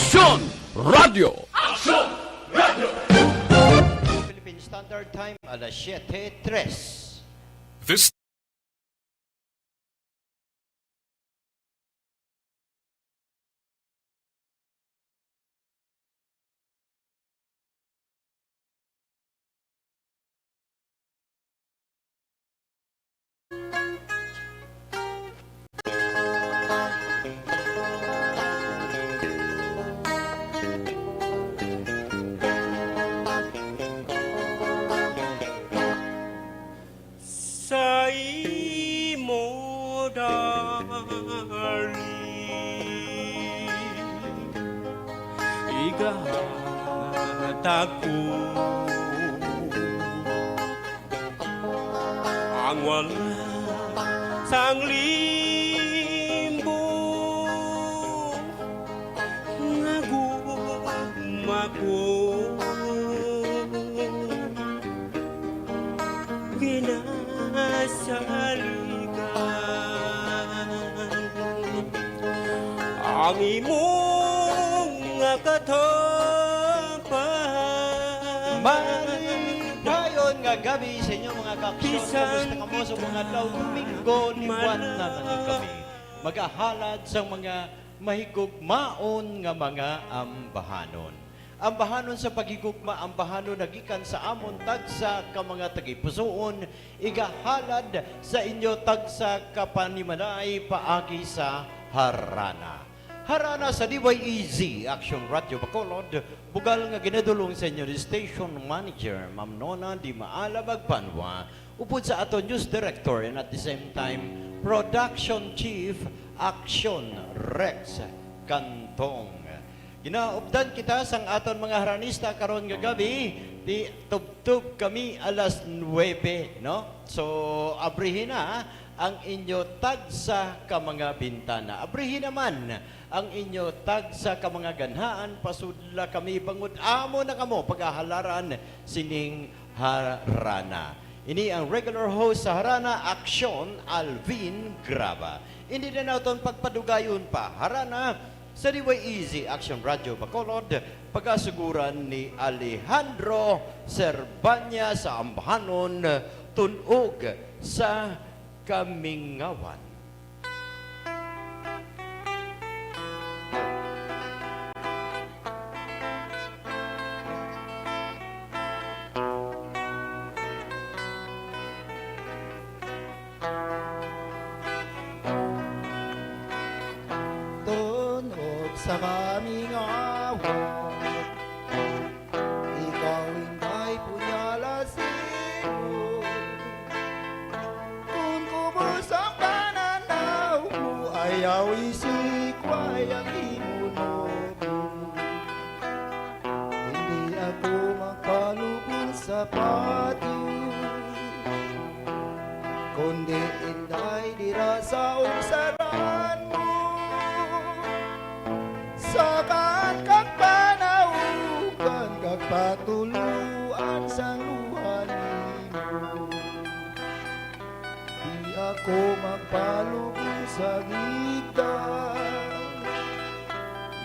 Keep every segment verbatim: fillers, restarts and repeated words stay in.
Aksyon Radio! Aksyon Radio! Philippine Standard Time, alas siyete tres. This Sa imo, darling, igahatag ko ang wala sang limbo nga gugma ko. Ginasaligan ang imo nga katapang. Malipayon nga gabi sa inyo, mga kaaksyon. Bisan kamusta kamo sa mga adlaw? Domingo, liwat naman kami. Magahalad sang mga mahigugmaon nga mga ambahanon. Ambahanon sa paghigugma, ambahanon nagikan sa amon tagsa ka mga tagipusoon, igahalad sa inyo tagsa ka panimalay paagi sa Harana. Harana sa D Y E Z, Action Radio Bacolod, bugal nga ginadulong sa inyo ni Station Manager, Ma'am Nona Di Maala Magpanwa, upod sa aton news director and at the same time production chief, Action Rex Cantong. Ginaupdan kita sang aton mga haranista karon nga gabi, di tubtob kami alas nuwebe, no? So, abrihi na ang inyo tagsa ka mga bintana. Abrihi naman ang inyo tagsa ka mga ganhaan, pasudla kami, bangod amo na kamo pagahalaran sining Harana. Ini ang regular host sa Harana, Aksyon, Alvin Graba. Hindi na naton pagpadugayon pa. Harana sa D Y E Z Action Radio Bacolod, pagasuguran ni Alejandro Serbanya sa ambahanon, Tunog sa Kamingawan. Tunog sa kamingawan, ikaw, Inday, punyala simo. Kon kubos ang pananaw mo, ayaw isikway ang imo nobyo. Hindi ako magpalubos sa patio, kundi, Inday, dira sa uksaran mo. Sa kaan kag panaugan kag patuluan sang luha nimo. Di ako magpalubos sa higda.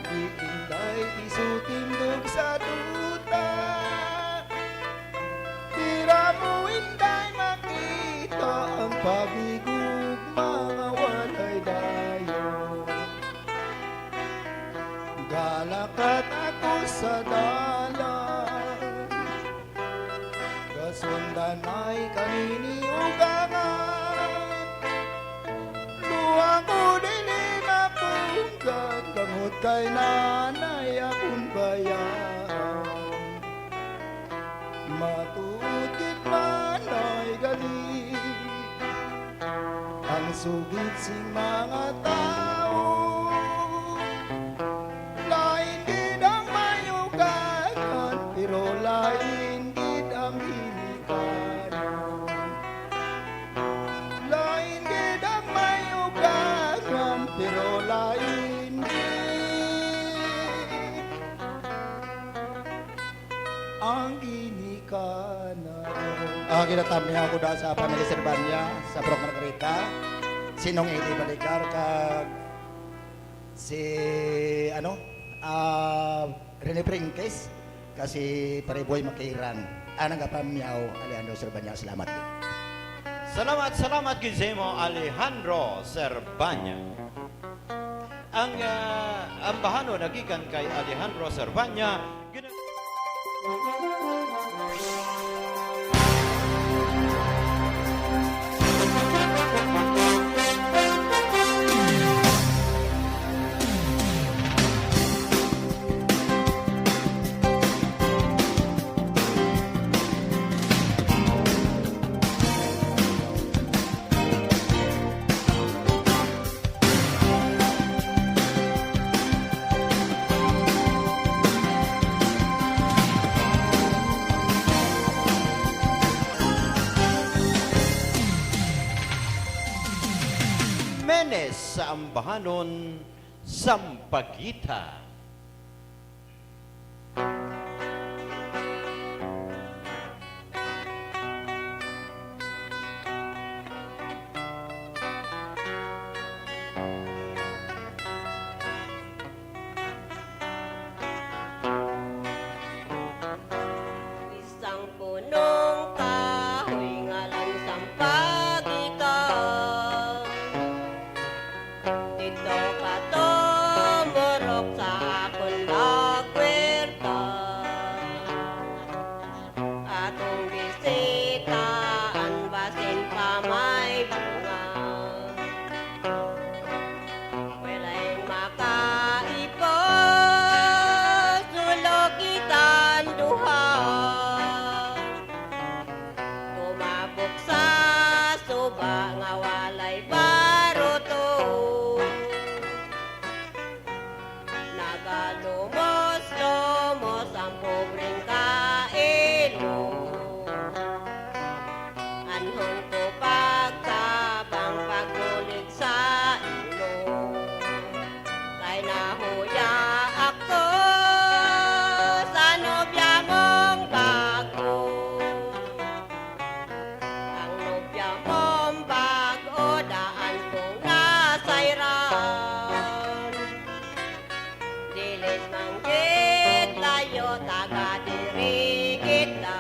Di, Inday, piso tindog sa duta. Dira mo, Inday, makita ang paghigugma nga walay dayon. Galakat ako sa dalan, gasundan ay kanini ugangan. Luha ko dili mapunggan, bangod kay nanay akon bayaan. Matuod gid man ay gali ang sugid sing mga tawo. Lain gid ang may ugangan, pero lain gid ang ginikanan. Lain gid ang may ugangan, pero lain gid ang ginikanan. Ah, ginatamya ako da sa Pamilya Serbanya, sa Purok Margarita, si Nong Eddie Baligar, kag si, ano, Ah, Rene Pringkes, kasi Pariboy Makiran. Anang Apamyaw, Alejandro Servania. Salamat. Salamat, salamat gid sa imo, Alejandro Servania. Ang, ah, ambahanon nagikan kay Alejandro Servania. Gina- Menes sa ambahanon, Sampaguita. Isang punong kahoy ngalan Sampaguita. Didto ka tumurok sa akon mga kwerta. Akong bisita ang basin pa may bunga. Walay makaipos, sulok kitang duha. Tumabok sa suba nga walay baruto. Nagalumos-lumos ang pobreng kailo. Anhon ko pagtabang pagbulig sa imo. Kay nahuya ako sa nobya mong bag-o. Ang nobya mong bag-o, daan kong nasayran. Dili man gid layo, taga diri kita.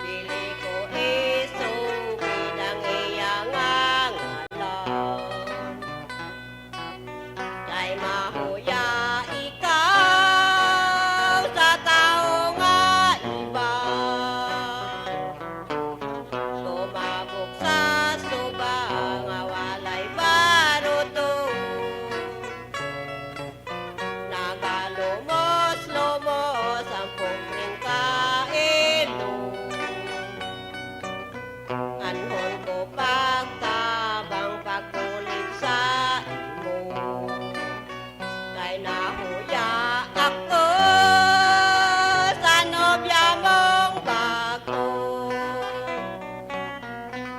Dili ko isugid ang iya nga ngalan. Kay mahuya ikaw sa tawo nga iba. Tumabok sa suba nga walay baruto. Nagalumos-lumos ang pobreng kailo. Anhon ko pagtabang pagbulig sa imo. Kay nahuya ako sa nobya mong bag-o.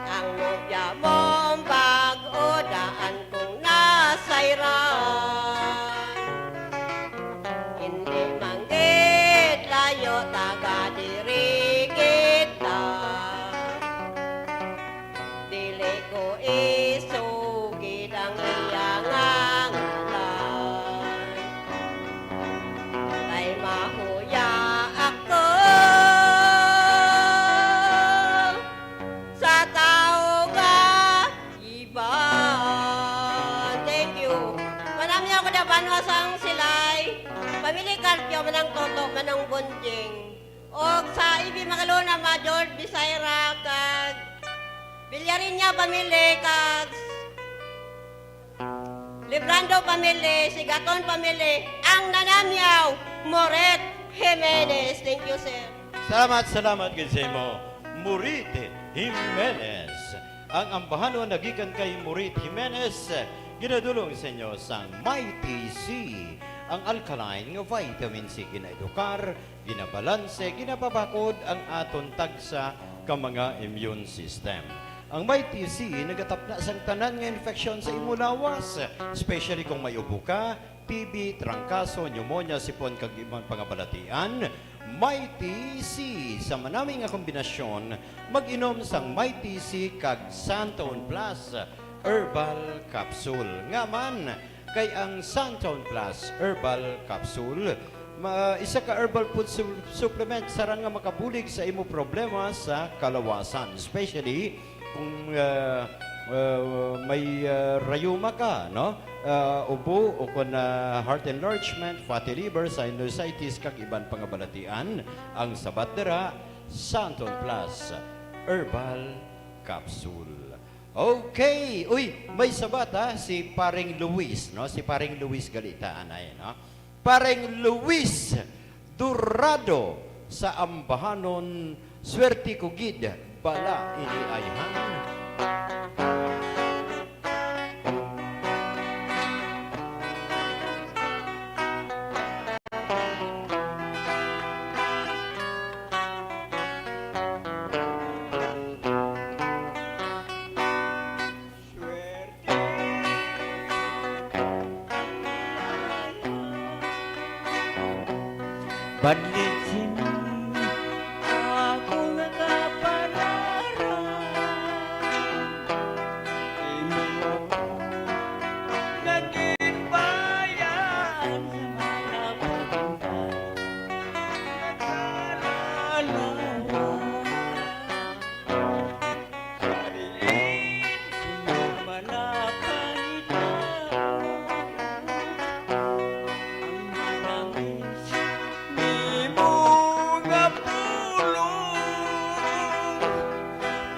Ang nobya mong bag-o, daan kong nasayran. Hindi man gid layo, taga diri kita. Dili ko isugid ang iya nga ngalan. Kay mahuya ako sa tawo nga iban. Thank you. Manami ako na banwa sang Silay. Pamili Carpio, Manang Toto, Manang Bonjing. Og sa Ibi Magalona, Major Bisaira, kag Villariña family, kag Librando family, Sigaton family, ang nanamyaw, Moret Jimenez. Thank you, sir. Salamat, salamat gid sa imo, Moret Jimenez. Ang ambahanon nagikan kay Moret Jimenez, ginadulong sa inyo sang Mighty C, ang alkaline nga vitamin C, ginaedukar, ginabalanse, ginapabakod ang aton tagsa ka mga immune system. Ang Mighty C nagatapna sang tanan nga infeksyon sa imo lawas, especially kung may ubo ka, T B, trangkaso, pneumonia, sipon, kag iban pa nga balatian. Mighty C, sa manami nga kombinasyon, mag-inom sang Mighty C kag Santon Plus Herbal Capsule. Nga man, Kay ang Santon Plus Herbal Capsule, ma-, isa ka herbal food su-, supplement sarang nga makabulig sa imo problema sa kalawasan, especially kung, ah, ah, may, ah, rayuma ka, no? Ah, ubo o kon, ah, heart enlargement, fatty liver, sinusitis, kag iban pa nga balatian. Ang sabat dira, Santon Plus Herbal Capsule. Okay. Uy, may sabat, ha, si Paring Luis, no? Si Paring Luis gali ta anay, no? Paring Luis Dorado sa Ambahanon, swerte ko gid, bala ini ayhan. Banlit sini ako nga kapalaran. Imo ako nga ginbayaan sa mga pagkita. Nagkalalawa. Sa diin sumama na pangita. Ang manamis nimo nga pulong.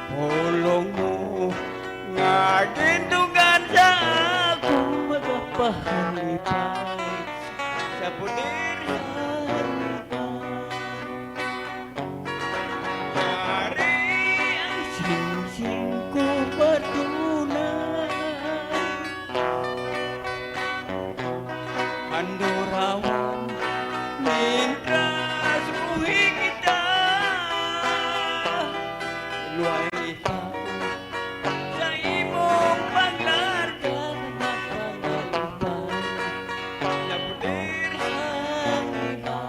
Pulong mo nga gindugan sa akong magapahalipay. Sa puder sa Yari ang singsing ko patunay. Andurawan, mintras buhi kita. Luway ikaw sa imong paglarga, nagpangalitan sa puder sang iba.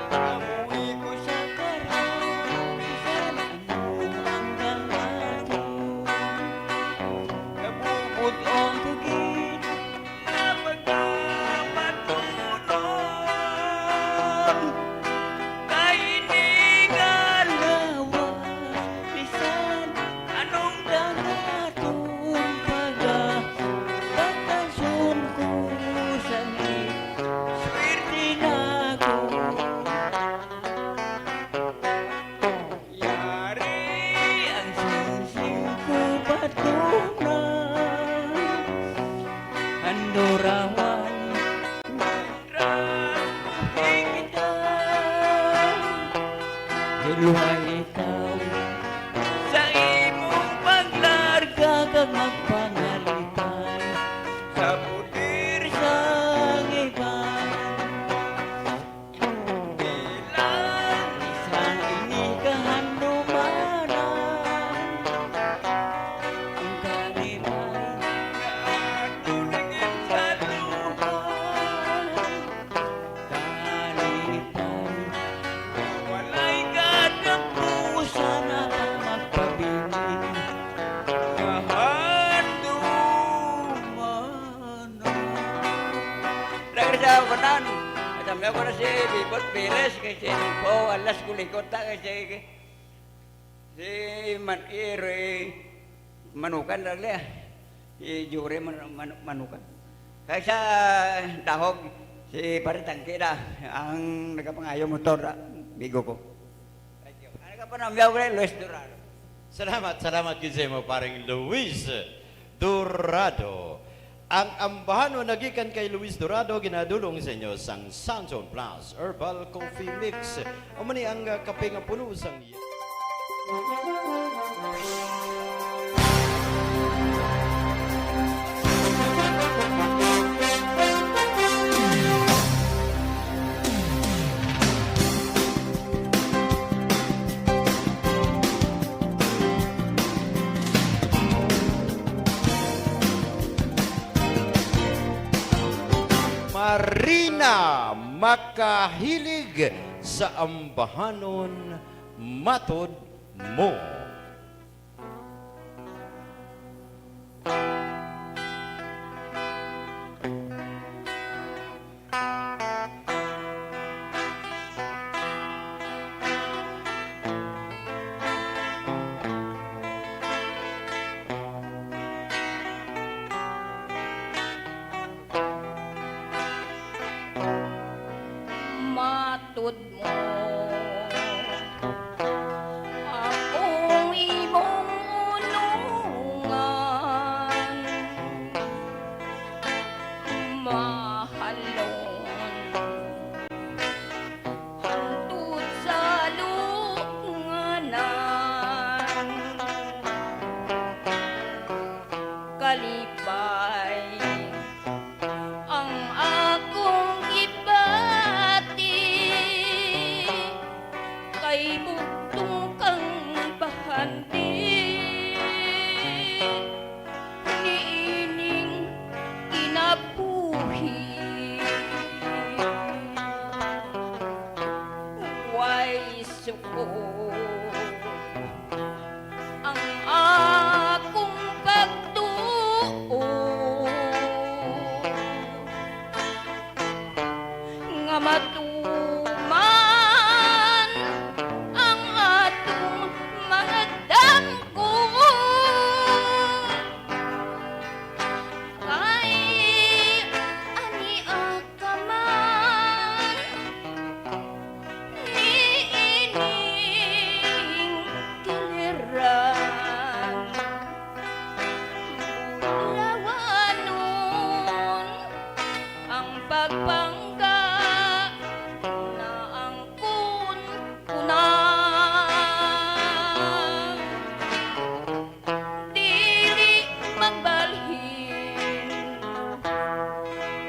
Kamuhi ko sa karon, bisan ano ang dawaton. Nabubot-on ko gid nga pagkapatunon. Kay ini nga lawas, bisan anong dawaton, paga-, pagkasyon ko sa ni-, swerte na ako. Yari ang singsing ko patunay. Andurawan, mintras buhi kita. Luhay ikaw sa imong paglarga kag magpangalitay sa puder sang iban. Bilang isa ini kahandumanan, ang kalipay nga ato naging saluhan. Kalipay nga walay katapusan, apan magpabilin nga handumanan. Dagri sa banan. At ang ko na si Bibot Pires, kay si Info, alas kulikot ta, kay si, si Man, eh, Roy Manukan, dagli, ah. Si Jure Man-, Man-, Manukan. Kay sa Dahog, si Pare Tangke na, ang nagapangayo motor, ah, bigo ko. Thank you. Ano ka pa nang Luis Dorado? Salamat, salamat gid sa imo, Paring Luis Dorado. Ang ambahanon nagikan kay Luis Dorado, ginadulong sa inyo sang Santon Plus Herbal Coffee Mix. Amo ni ang, ah, kape nga puno sang Marina makahilig sa ambahanon matod mo. mo. Akong imong unungan, mahalon hangtod sa lunganan. Kalipay ang akong gibati kay bugtong kang bahandi niining kinabuhi. Way suko ang akong pagtuo nga matuman ang atong mga damgo. Kay ania ka man niining kaliran, bulawanon ang pagpangga na ang kun-, kuna. Dili magbalhin,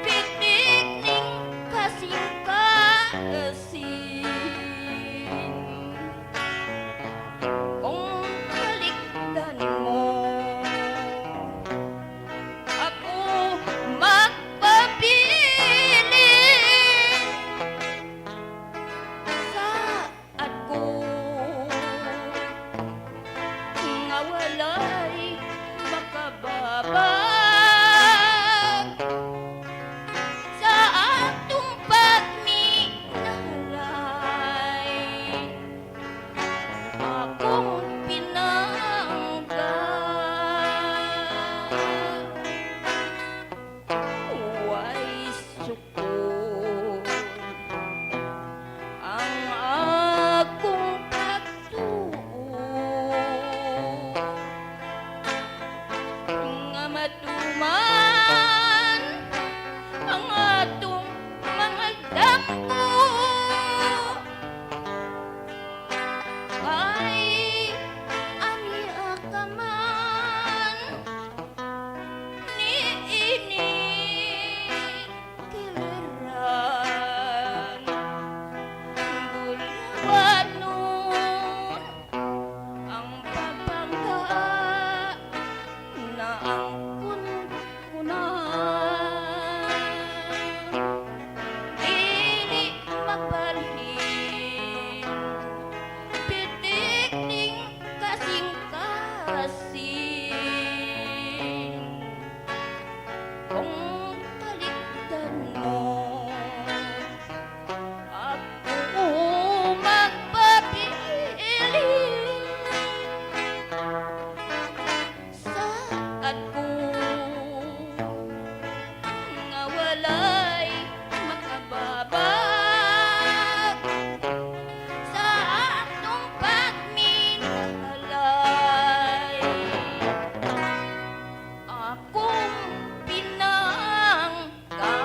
pitik ning kasing-kasing. Kung kalikdan mo, ako magpabilin sa ako nga walay makababag sa atong pagminahalay. Akong pinangga, way suko ang akong pagtuo nga matuman ang atong mga damgo. Ay, ania ka man niini kiliran, bulawanon ang pagpangga na ang kun-, kuna. Dili magbalhin, pitik ning kasing-kasing. Kung kalikdan mo, ako magpabilin sa ako nga walay makababag sa atong pagminahalay. Akong pinangga.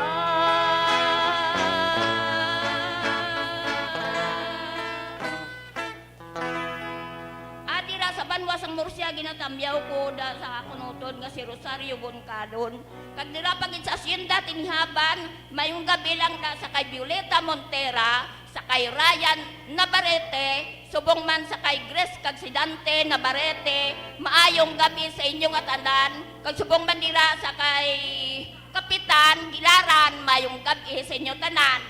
Ah, dira sa banwa sang Murcia, ginatamyaw ko da sa akon utod nga si Rosario Goncalon. Kag dira pa gid sa Hacienda Tinihaban, mayong gabi lang da sa kay Violeta Montera, sa kay Ryan Navarrete, subong man sa kay Grace kag si Dante Navarrete, maayong gabi sa inyo nga tanan, kag subong man dira sa kay Kapitan Gilaran, maayong gabi sa inyo tanan.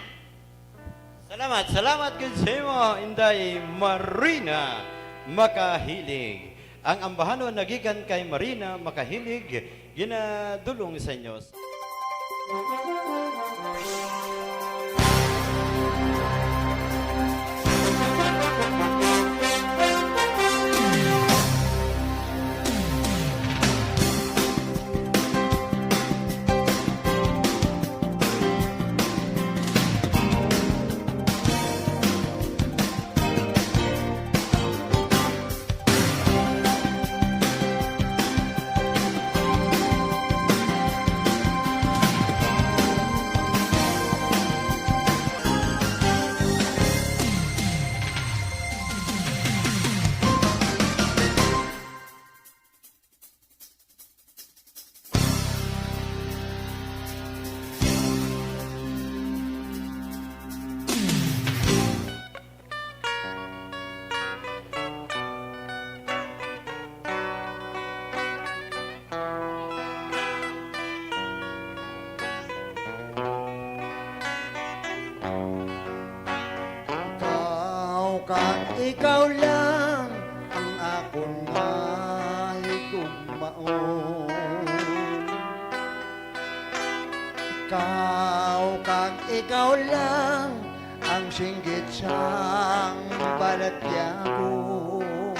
Salamat, salamat gid sa imo, Inday Marina Makahilig. Ang ambahanon nagikan kay Marina Makahilig, ginadulong sa inyo. Ikaw lang ang akon nga higugmaon. Ikaw kag ikaw lang ang singgit sang balatyagon.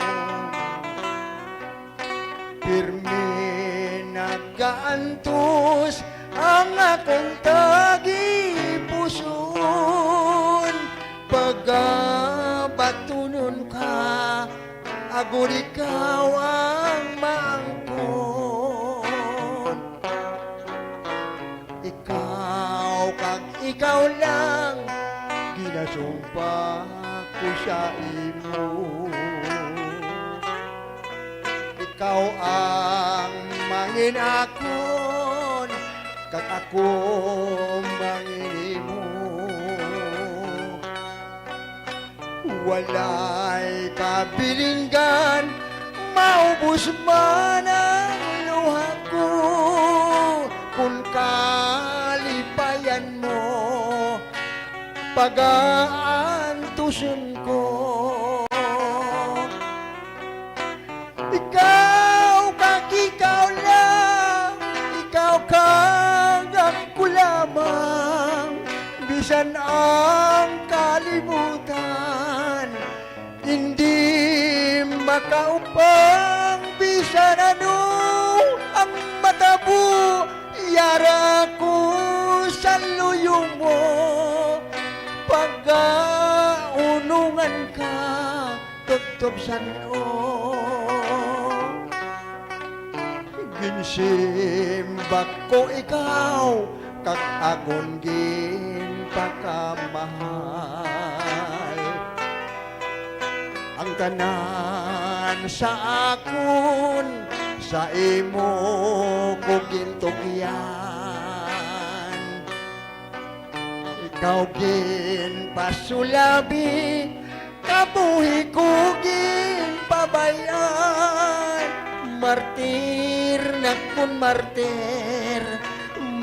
Pirmi nagaantos ang akon tagipuson. Pagabatunon ka, agod ikaw ang maangkon. Ikaw kag ikaw lang ginasumpa ko sa imo. Ikaw ang mangin akon, kag ako mangin imo. Walay kabilinggan, maubos man ang luha ko, kon kalipayan mo, pagaantuson ko. Ikaw kag ikaw lang, ikaw kag ako lamang, bisan ang kalibutan hindi makaupang, bisan ano ang matabo, yara ko sa luyo mo, pagaunungan ka tubtob san-o. Ginsimbak ko ikaw, kag akon ginpakamahal. Ang tanan sa akon, sa imo ko gintugyan. Ikaw ginpasulabi, kabuhi ko ginpabay-an. Martir na kun martir,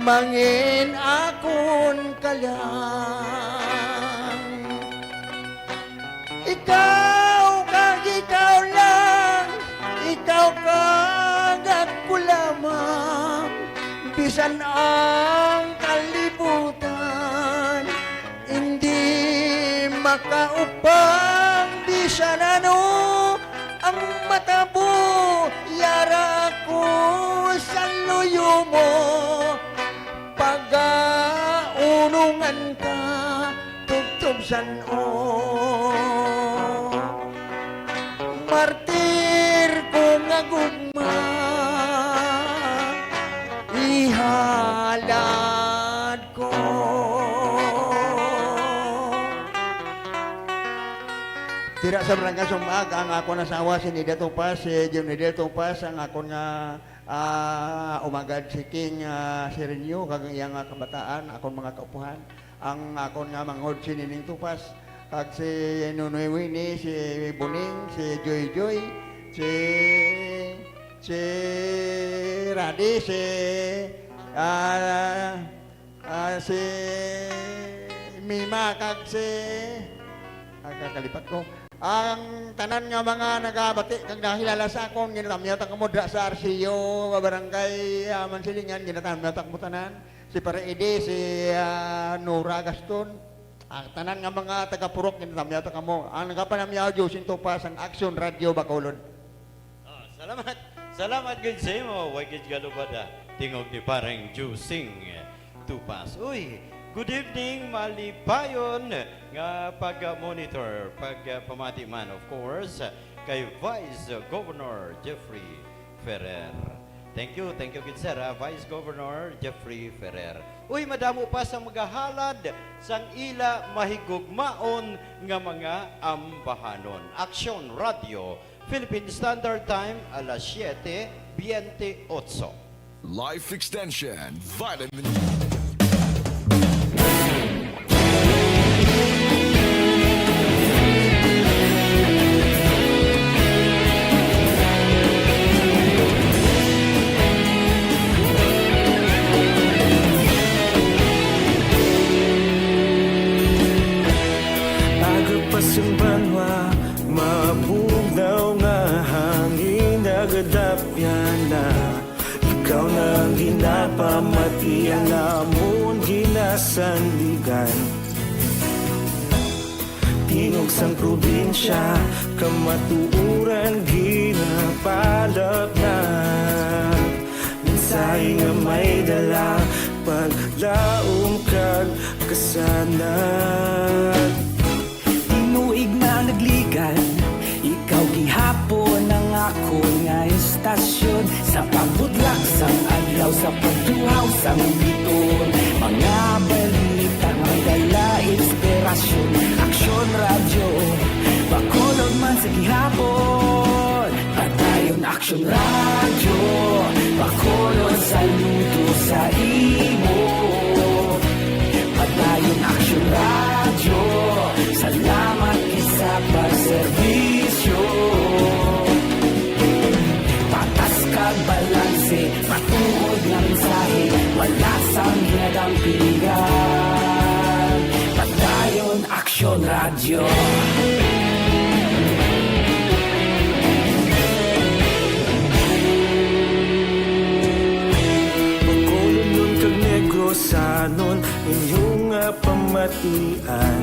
mangin akon ka lang. Ikaw kag ikaw lang, ikaw kag ako lamang, bisan ang kalibutan hindi makaupang, bisan ano ang matabo, yara ko sa luyo mo, pagaunungan ka tubtob san-o. Martir ko nga gugma, ihalad ko. Dira sa Barangay Sumag, ang akon asawa si Nida Tupas, si Junidel Tupas, ang akon nga, ah, umagad si King, ah, Sirenio, kag ang iyang, ah, kabataan, akon mga kaupuhan. Ang akon nga manghod si Nining Tupas, kag si Nonoy Winnie, si Boning, si Joy Joy, si, si Radi, si, ah, ah, si Mima, kag si, ah, kakalipat ko. Ang tanan nga mga nagabati kag nakilala sa akon, ginatamyaw ta kamo dira sa R C U, Barangay, ah, Mansilingan, ginatamyaw ta kamo tanan. Si Pare Eddie, si, ah, Nora Gaston, ang tanan nga mga taga-Purok, ginatamyaw ta kamo. Ang nagapanamyaw, Justin Tupas, ang Action Radio Bacolod. Ah, salamat. Salamat gid sa imo, way gid galubad, ah, tingog ni Pareng Jusing Tupas. Uy, good evening, malipayon nga pag-monitor, pagpamati man, of course, kay Vice Governor Jeffrey Ferrer. Thank you, thank you gid, sir, ah, Vice Governor Jeffrey Ferrer. Uy, madamo pa sang magahalad sang ila mahigugmaon nga mga ambahanon. Action Radio, Philippine Standard Time, alas siete biyente otso. Life Extension Vitamin. Agapas ang banwa, Iya namon ginasandigan. Tingog sang probinsya, kamatuoran ginapalapnag. Mensahe nga may dala, paglaom kag kasanag. Tinuig na nagligan, ikaw gihapon ang akon nga istasyon. Sa pagbutlak sang adlaw, sa pagtuhaw sang bituon, mga balita may dala inspirasyon. Aksyon Radyo, Bacolod man sa gihapon. Padayon Aksyon Radyo, Bacolod saludo sa imo. Padayon Aksyon Radyo, salamat gid sa pagserbisyo. Patas kag balanse, matuod nga mensahe, wala sang ginadampigan. Padayon Aksyon Radyo. Bacolodnon kag Negrosanon, inyo nga pamatian.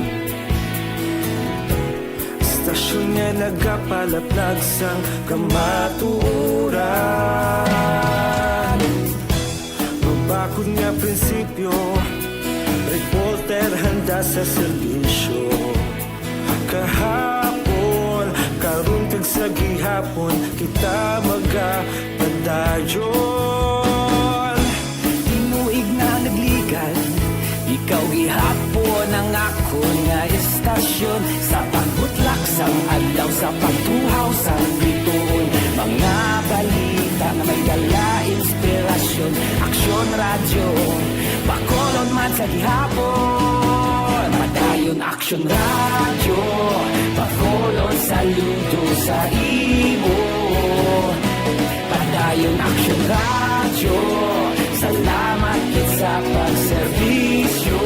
Istasyon nga nagapalapnag sang kamatuoran. Mabakod nga prinsipyo, reporter handa sa serbisyo. Kahapon, karon kag sa gihapon, kita magapadayon. Tinuig na nagligan, ikaw gihapon ang akon nga istasyon. Sa pagbutlak sang adlaw, sa pagtuhaw sang bituon, mga balita nga may dala inspirasyon. Aksyon Radyo, Bacolod man sa gihapon. Padayon Aksyon Radyo, Bacolod saludo sa imo. Padayon Aksyon Radyo, salamat gid sa pagserbisyo.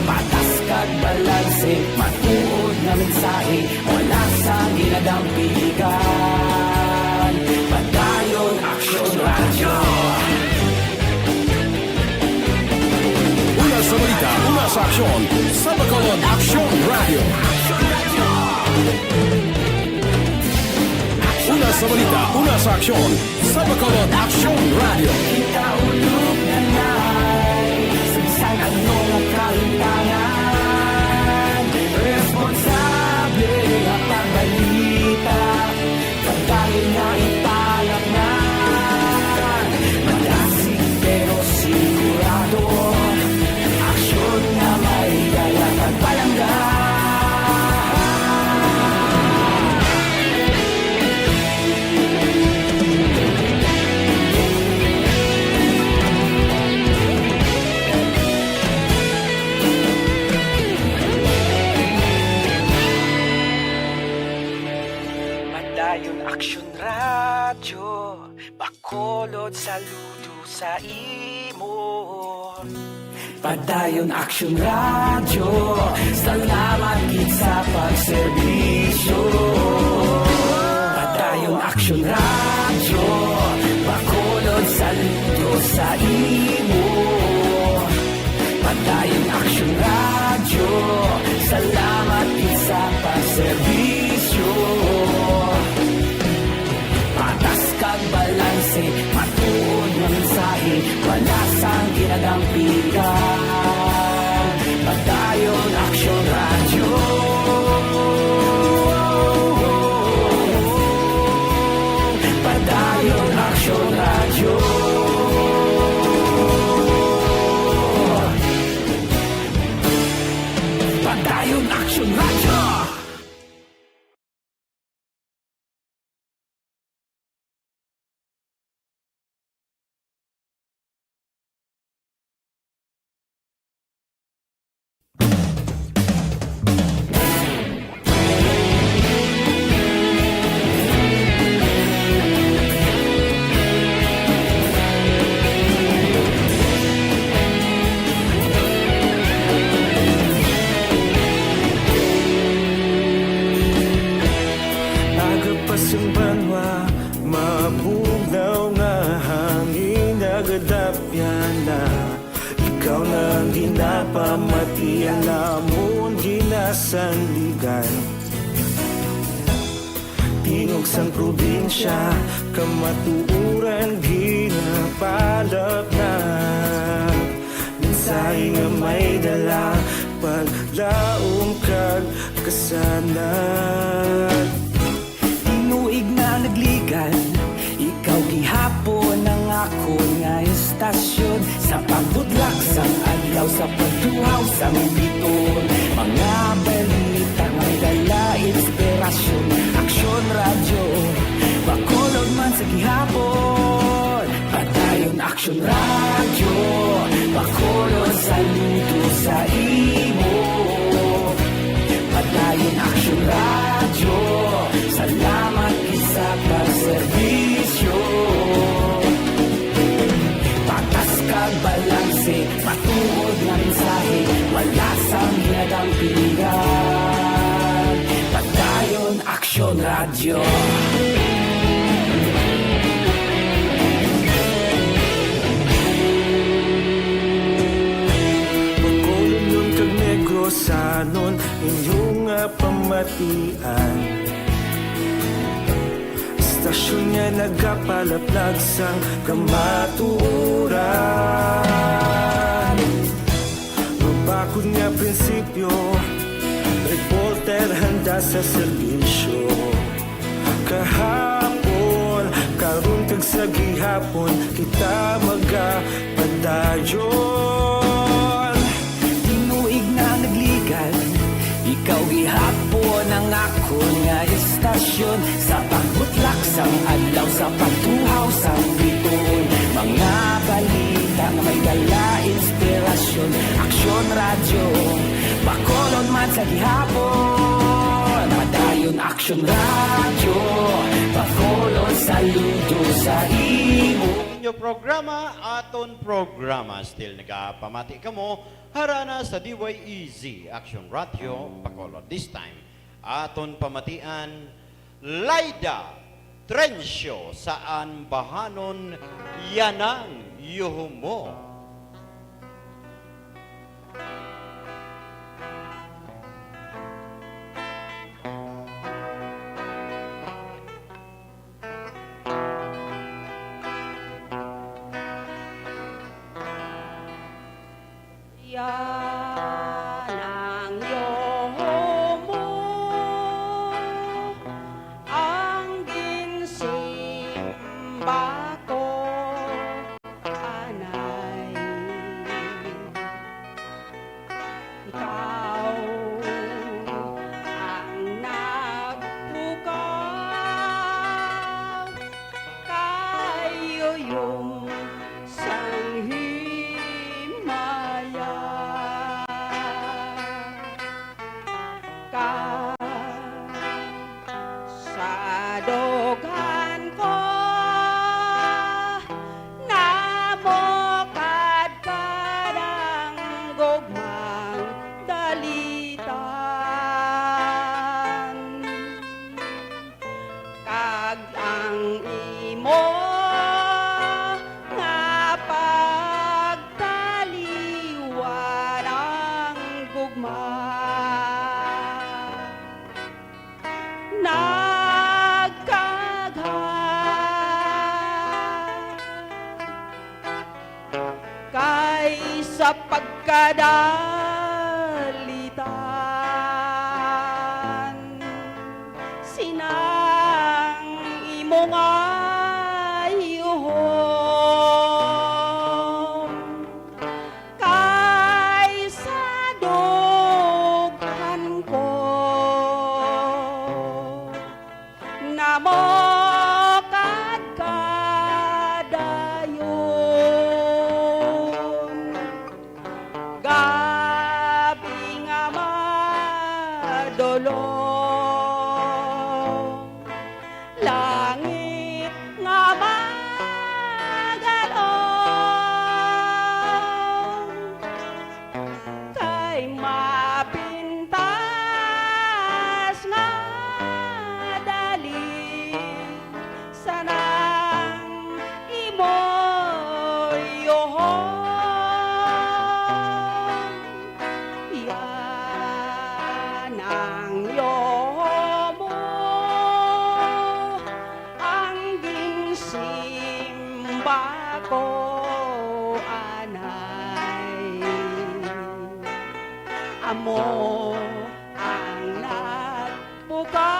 Patas kag balanse, matuod nga mensahe, wala sang ginadampigan. Padayon Aksyon Radyo. Una sa balita, una sa aksyon, sa Bacolod Aksyon Radyo. Una sa balita, una sa aksyon, sa Bacolod Aksyon Radyo. Kita ulog na nai, sa bisan ano nga kalimtangan, responsable nga pagbalita, pagdali nga ipalapnan. Madasig pero sigurado, aksyon nga may dala kag palangga. Padayon Aksyon Radyo, Bacolod saludo sa imo. Padayon Aksyon Radyo, salamat gid sa pagserbisyo. Padayon Aksyon Radyo, Bacolod saludo sa imo. Padayon Aksyon Radyo, salamat gid sa pagserbisyo. Patas kag balanse, matuod nga mensahe, wala sang ginadampigan. Padayon Aksyon Radyo. Padayon Aksyon Radyo. Padayon Aksyon Radyo. Dapyana, ikaw na ang ginapamatian, amon ginasandigan. Tingog sang probinsya, kamatuoran ginapalapnag. Mensahe nga may dala, paglaom kag kasanag. Tinuig na nagligan, ikaw gihapon ang akon nga istasyon. Sa pagbudlak sang adlaw, sa pagduhaw sang biton, mga balita nga may dala inspirasyon. Aksyon Radyo, Bacolod man sa gihapon. Padayon Aksyon Radyo, Bacolod, saludo sa imo. Padayon Aksyon Radyo, salamat gid sa pagserbisyo. Patas kag balanse, matuod nga mensahe, wala sang ginadampingan. Padayon Aksyon Radyo. Bacolodnon kag Negrosanon, inyo nga pamatian. Istasyon nga nagapalaplag sang kamatuoran. Mabakod nga prinsipyo, reporter handa sa serbisyo. Kahapon, karon kag sa gihapon, kita magapadayon. Tinuig na nagligan, ikaw gihapon ang akon nga istasyon. Sa pagbutlak sang adlaw, sa pagtuhaw sang biton, mga balita nga may dala inspirasyon. Aksyon Radyo, Bacolod man sa gihapon. Padayon Aksyon Radyo, Bacolod, saludo sa imo. Inyo programa, aton programa. Still nagapamati kamo, harana sa D Y E Z, Aksyon Radyo, Bacolod. This time, aton pamatian, Laida Trencio sa Ambahanon, Yanang Yuhumo. Yan ang yumo, ang ginsimba ko, anay. Ikaw ang nagpukaw kay yuyong sang himaya. Ka sa dughan ko, namukadkad ang gugmang dalitan. Kag ang imo nga pagtaliwan ang gugma nagkagha. Kay sa pagkadalitan, sinang imo nga yuhom, kay sa dughan ko namukad ka dayon. Ga Yohon, yan ang yoho mo, ang ginsimba ko, anay. Amo ang nagbuka,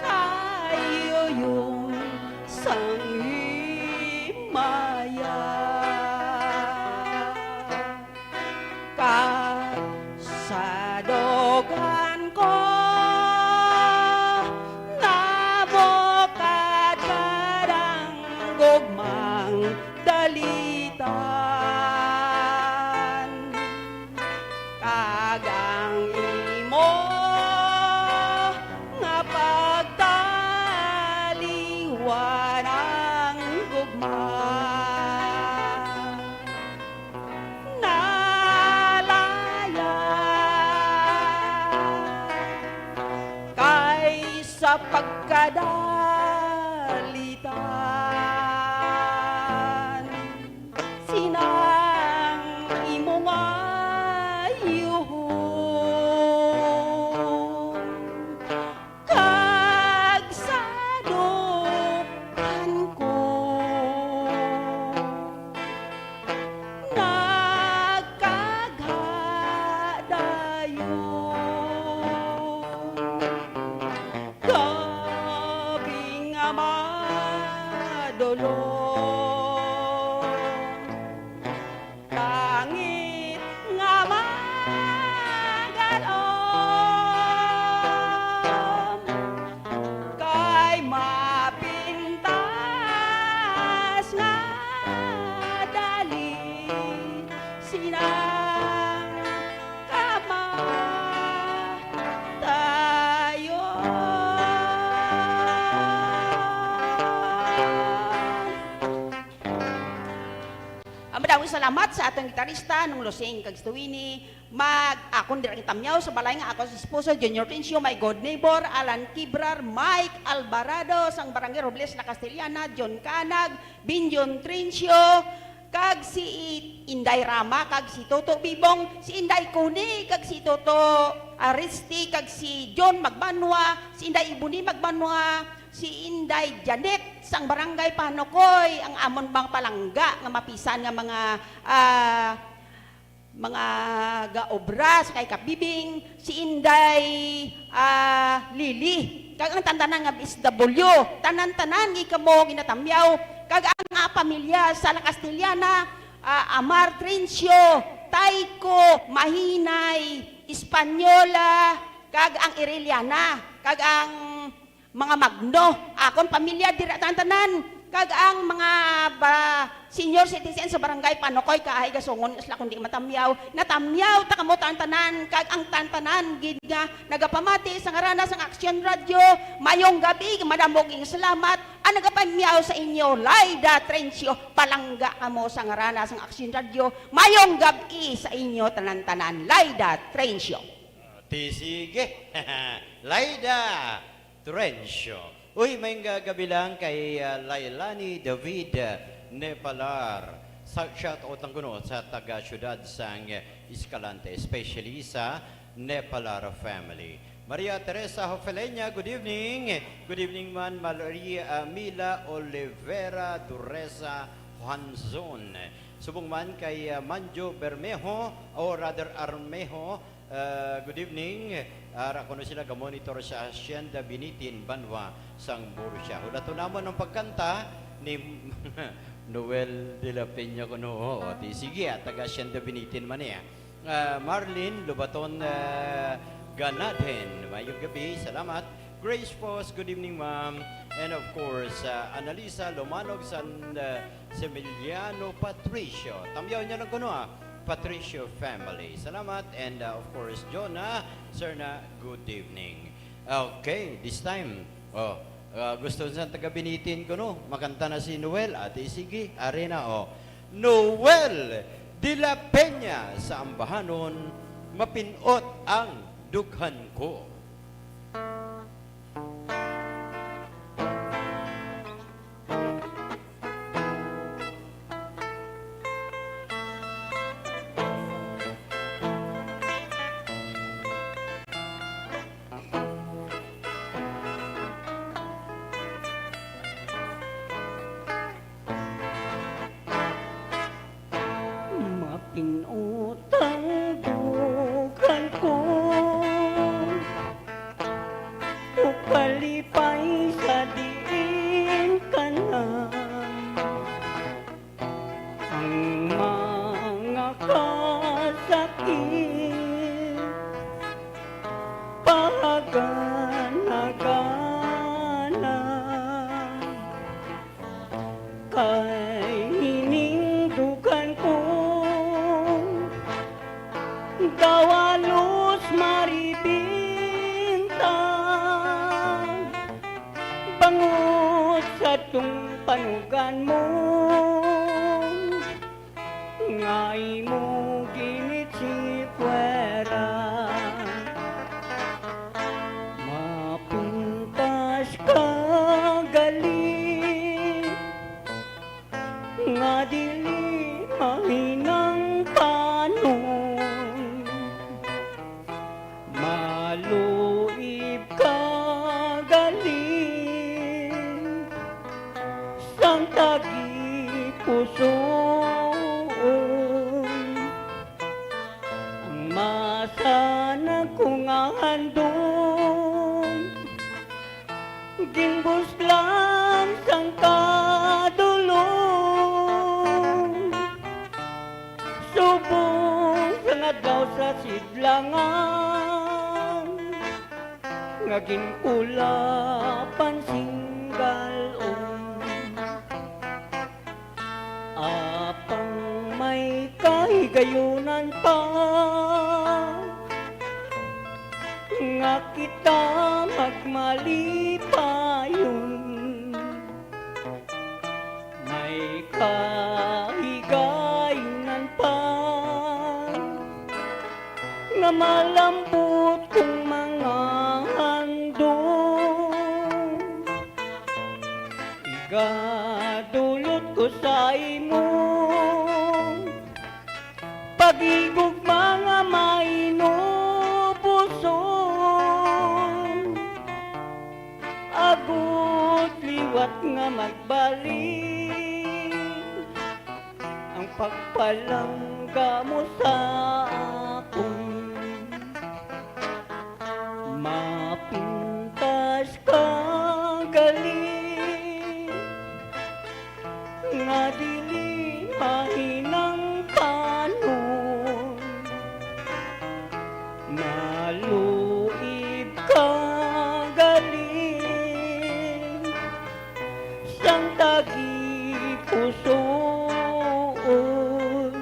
nayuyong sang himaya. Kag sa dughan ko, namukad ka ang gugmang dalitan, kag ang imo nga pagtaliwan ang gugma. Nalaya kay sa pagkadalitan, sinang imo nga yuhon. Kag sa dughan ko, nagkagha dayon. Gabi nga madulom, langit nga magalom, kay mapintas nga dali sinang kamatayon. Ang madamong salamat sa aton gitarista, Nung Losing kag Stuwini. Mag-, akon dira gitamyaw sa balay nga akon esposo, Junior Tencio, my good neighbor, Alan Kibrar, Mike Alvarado, sang Barangay Robles, La Castellana, John Canag, Binjon Trencio, kag si Inday Rama, kag si Toto Bibong, si Inday Kuni, kag si Toto Aristi, kag si John Magbanwa, si Inday Ibuni Magbanwa, si Inday Janet sang Barangay Panokoy, ang amon mga palangga nga mapisan nga mga, ah, mga gaobra sa kay Kabibing, si Inday, ah, Lily, kag ang tantanan nga B S W, tanan-tanan nga kamo ginatamyaw, kag ang, ah, pamilya sa La Castellana, ah, Amar Trencio, Tayco, Mahinay, Espanyola, kag ang Ireliana, kag ang mga Magno, akon pamilya dira tanan-tanan, kag ang mga ba, senior citizen sa Barangay Panokoy, kaahay gasungon sila kundi matamyaw. Natamyaw ta kamo tanan-tanan, kag ang tanan-tanan gid nga nagapamati sa ngarana sang Aksyon Radio, mayong gabi, madamo gid salamat. Ang nagapamyaw sa inyo, Laida Trencio, palangga kamo sa ngarana sang Aksyon Radio, mayong gabi sa inyo tanan-tanan, Laida Trencio. Ti sige. Laida Trencio. Uy, may nga gabi lang kay, ah, Lailani David, ah, Nepalar. Sa, shout out lang kuno sa taga-syudad sang Escalante, especially sa Nepalar family. Maria Teresa Hofeleña, good evening. Good evening man, Maria, ah, Mila Olivera Dureza Juanzon. Subong man kay, ah, Manjo Bermejo, or rather Armejo, Ah, good evening. Ara kuno sila ga-monitor sa Hacienda Binitin, banwa sang Borja. Hulaton namon ang pagkanta ni Noel de la Peña kuno. O, ti, sige, ah, taga Hacienda Binitin man niya. Ah, Marlene Lubaton, ah, Ganadhen. Mayong gabi. Salamat. Grace Foss, good evening, ma'am. And of course, ah, Annalisa Lomanog San, ah, Semiliano Patricio. Tamyaw niya lang kuno, ah. Patricio family. Salamat. And, uh, of course, Jonah, Serna, good evening. Okay, this time. Oh, uh, gusto sa taga Binitin ko, no? Makanta na si Noel. Ate, sige, ari na, oh. Noel de la Peña sa Ambahanon, mapinot ang dughan ko. Ang mga kasakit, pahaganhagana, kay hining dugan ko, daw halos maribinta, bangod sa tong panugan mo nga imo ginitsipwera. Mapintas ka gali nga dili mahinang panon. Maluib ka gali sang tagipusoon. Ang masanag ko nga handom, ginbuslang sang kadulom. Subong sang adlaw sa sidlangan, nga ginkulapan sing galon. Apang may kahigayunan pa nga kita magmalipayon, may kahigayunan pa nga malambot kong mga handom. Igadulot ko sa imo pag-igugma nga mainubuson, agod liwat nga magbalik ang pagpalangga mo sa akon. Mapintas ka gali nga dili mahinang panon. Maluib ka gali sang tagipusoon.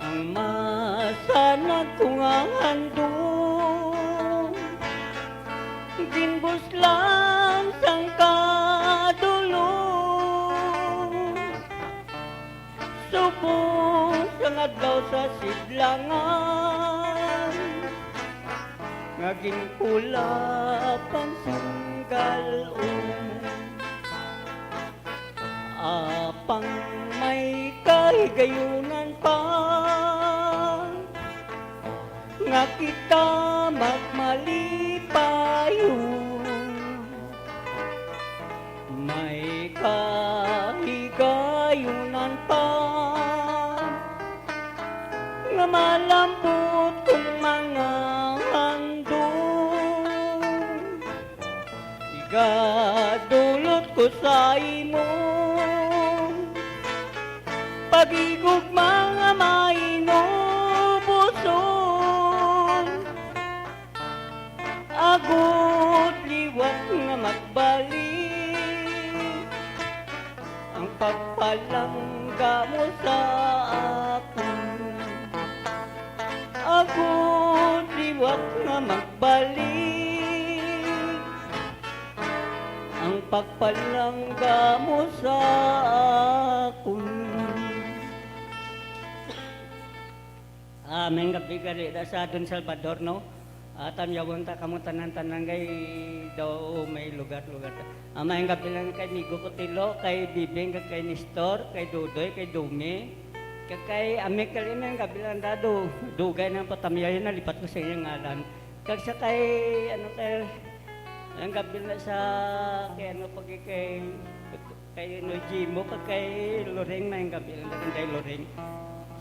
Ang masanag ko nga handom, ginbuslang sang kadulom, subong sang adlaw sa sidlangan, nga ginkulapan sing galon. Apang may kahigayunan pa nga kita magmalipayon, may kahigayunan pa nga malambot kong mga handom. Igadulot ko sa imo pag-igugma nga mainubuson, agod liwat nga magbalik ang pagpalangga mo sa akon. Agod liwat nga magbalik ang pagpalangga mo sa akon. Ah, maayong gabi gali da sa Don Salvador, no? Ah, tamyawon ta kamo tanan-tanan kay daw may lugar-lugar ta. Ah, maayong gabi lang kay Migo Kutilo, kay Bibing, kag kay Nestor, kay Dudoy, kay Dumi, kag kay Amik, kay maayong gabi lang da, du-, dugay nang patamyaw, nalipat ko sa iyang ngalan. Kag sa kay, ano, kay, maayong gabi na sa, kay, ano, pag kay, kay, ano, Jimo, kag kay Loreng, maayong gabi lang da, kay Loreng.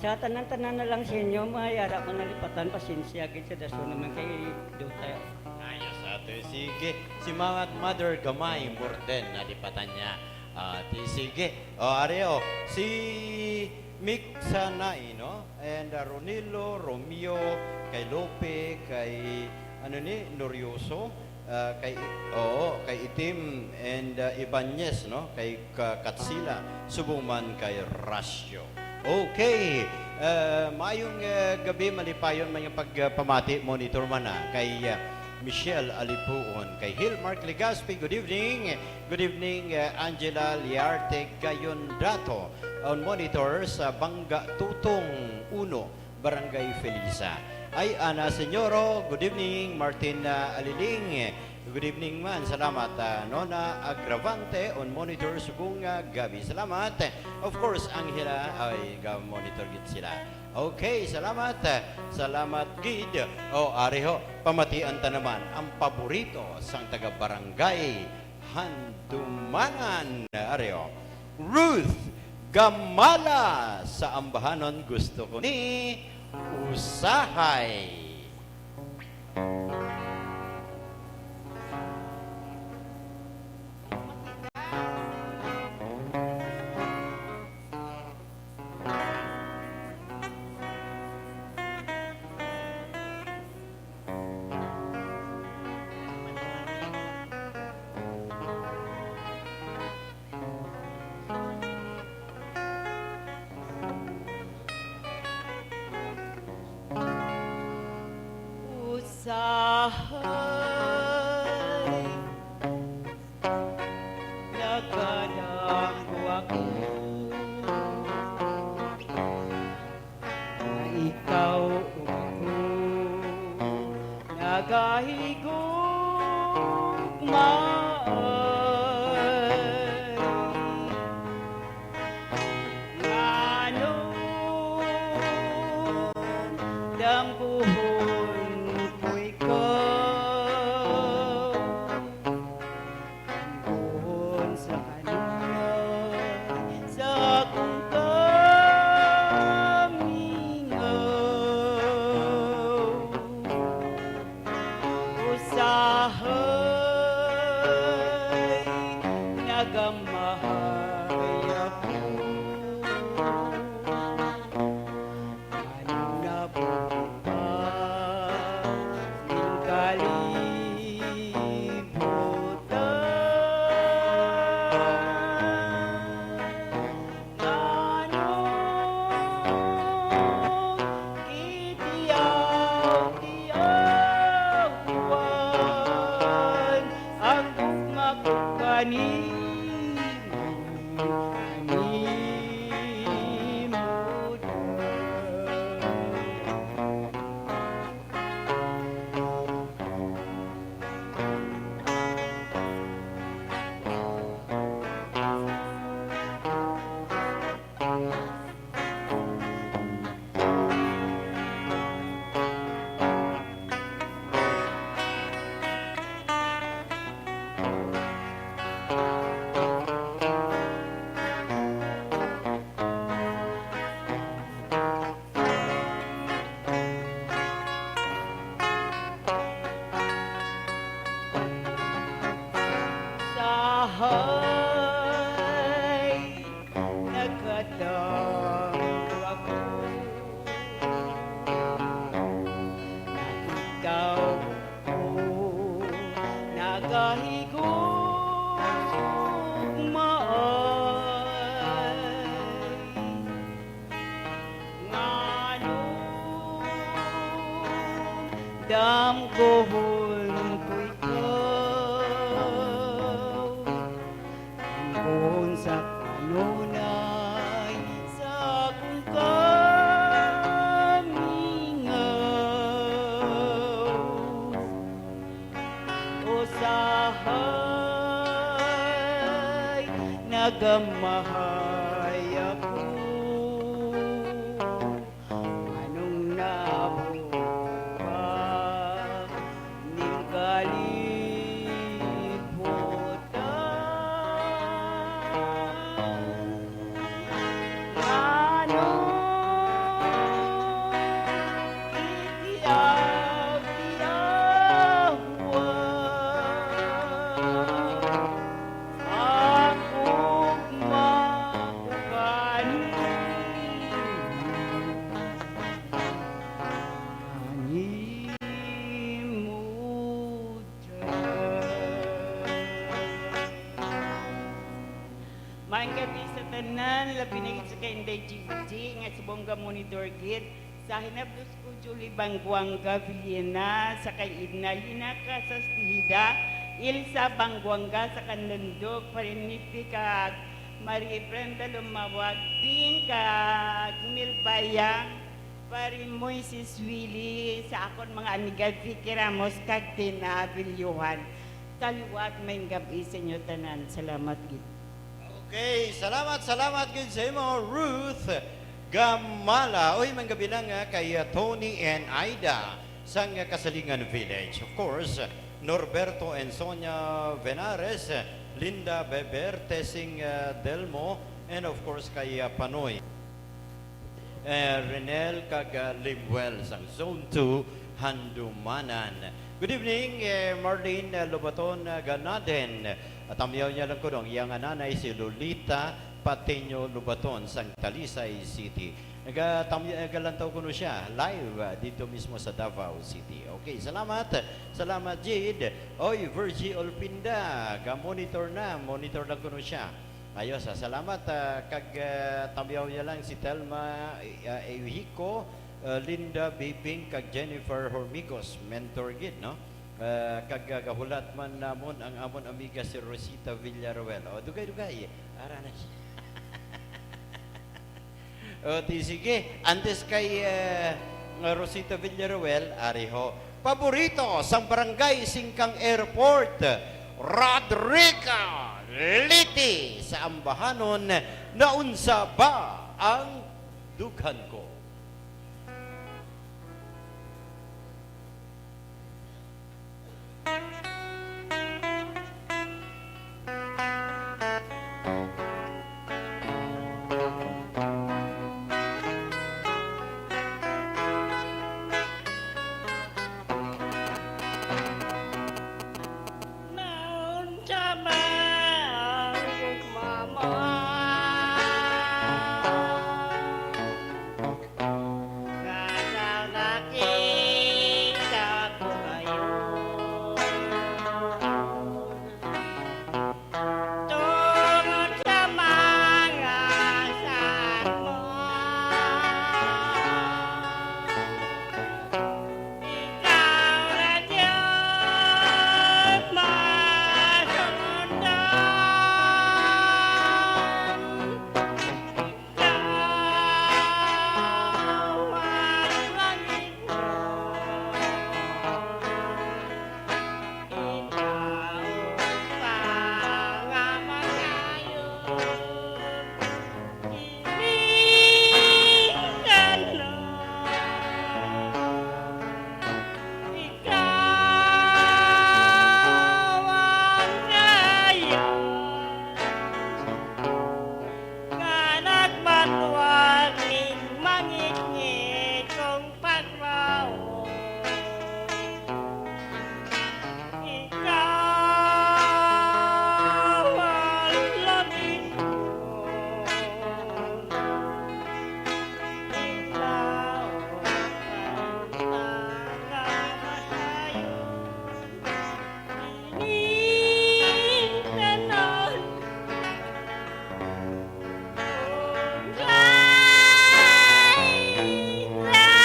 Sa tanan-tanan na lang sa inyo, may ara ko nalipatan, pasensya gid sa dason naman kay Dutay. Ayos, ate. Sige, si Mama at Mother Gamay, Morden, nalipatan niya. Ah, di, sige. O, ari, o. Si Mik Sanay, no? And, ah, Ronilo, Romeo, kay Lope, kay, ano ni, Norioso, ah, kay, oo, kay Itim, and, ah, Ibanez, no? Kay Ka-, Katsila, subong man kay Rasyo. Okay. Ah, maayong, ah, gabi, malipayon man yung pagpamati, monitor man na kay, ah, Michelle Alipuon, kay Hilmark Legaspi, good evening. Good evening, uh, Angela Liarte Gayondato, on monitor sa Bangga Tutong Uno, Barangay Felisa. Ay, Ana Señoro, good evening. Martin, uh, Aliling, good evening man. Salamat, uh, Nona Agravante, on monitor subong, uh, gabi. Salamat. Of course, Angela, ay, ga-monitor gid sila. Okay, salamat. Salamat gid. O, ari ho, pamatian ta naman ang paborito sang taga-barangay Handumanan, ari, o. Ruth Gamala sa ambahanon, gusto ko ni usahay. Usahay nagkadanggo ako. Nga ikaw ug ako nagahigugmaay. Nganong damguhon ko ikaw? Puhon sa kanunay sa akong kamingaw. Usahay nagamahay ako. Ano na po ba ning kalibutan? Ano kitiyaw-tiyawan ang gugma ko kanimo? Usahay nagkadanggo ako. Nakita ko, nagahigugmaay. Nganong damguhon ko ikaw? Ang buhon sa kanunay sa akong kamingaw. Usahay nagamahay ako. Anong nabuka ning kalibutan? Nganong itiyaw-tiyawan ako? Tanan, labi na gid sa kay Inday Gigi nga subong ga monitor gid, sa hinablos ko Julie Banguanga Villena, sa kay Edna Lina Casas Tejeda, Ilsa Banguanga sa Kanlandog, Parinipi kag Marie Brenda Lumawag, Ding kag Milbayang, Pari Moises Willie, sa akon mga amiga Vicky Ramos kag Tina Villohan. Sa liwat, may gab-i sa inyo tanan. Salamat gid. Okay, salamat, salamat gid sa imo, Ruth Gamala. Uy, manggabi lang, ah, kay, ah, Tony and Aida sang Kasalingan Village. Of course, Norberto and Sonia Venares, Linda Beber, Tesing, ah, Delmo, and of course, kay, ah, Panoy. Eh, Renel kag, ah, Limuel sang Zone two, Handumanan. Good evening, eh, Marlene, ah, Lobaton, ah, Ganaden. At tamyaw niya lang kuno ang iyang nanay, si Lolita Patino Lobaton sang Talisay City. Nagatamya-, nagalantaw kuno siya live, ah, dito mismo sa Davao City. Okay, salamat. Salamat, Jade. Oy, Virgie Olpinda, ga-monitor na. Monitor lang kuno siya. Ayos, ah, salamat, ah, kag, ah, tamyaw niya lang si Telma, ah, Eujiko, ah, Linda Bibing, kag Jennifer Hormigos, mentor gid, no? Ah, kag, ah, gahulat man namon ang amon amiga si Rosita Villaruel. O, dugay-dugay, ara na siya. O, di sige, antes kay, ah, Rosita Villaruel, ari ho. Paborito sang Barangay Singkang Airport, Rodrigo Liti sa ambahanon, Naunsa Ba ang Dughan Ko? Naunsa ba ang ugma mo? Kasaw nakita ko ngayon. Tungod sa mga saan mo. Ikaw na Diyos masundan. Ikaw ang langit mo. Ikaw pa nga masayon. Kining kanon, ikaw ang dayag nga nagmatwag ning mangitngit kong paglaom. Ikaw ang langit ko. Ikaw ang pagkamasayon. Ining tanan. Hinaot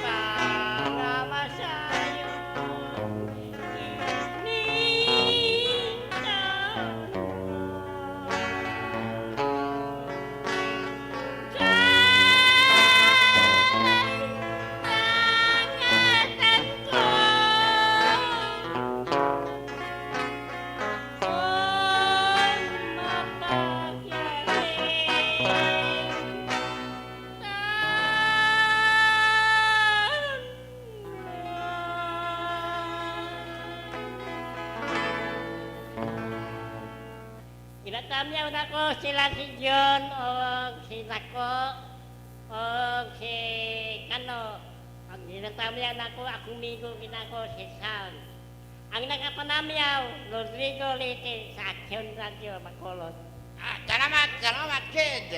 pa nga masayon kining tanan. Kay pangatan ko, kon mapakyarin. Ginatamyaw nako sila si John o si Nako. Og si, kano, ang ginatamyan ako, akong migo ginako si Sam. Ang nakapanamyaw, Rodrigo Leyte sa Action Radio, Bacolod. Ah, salamat, salamat, kid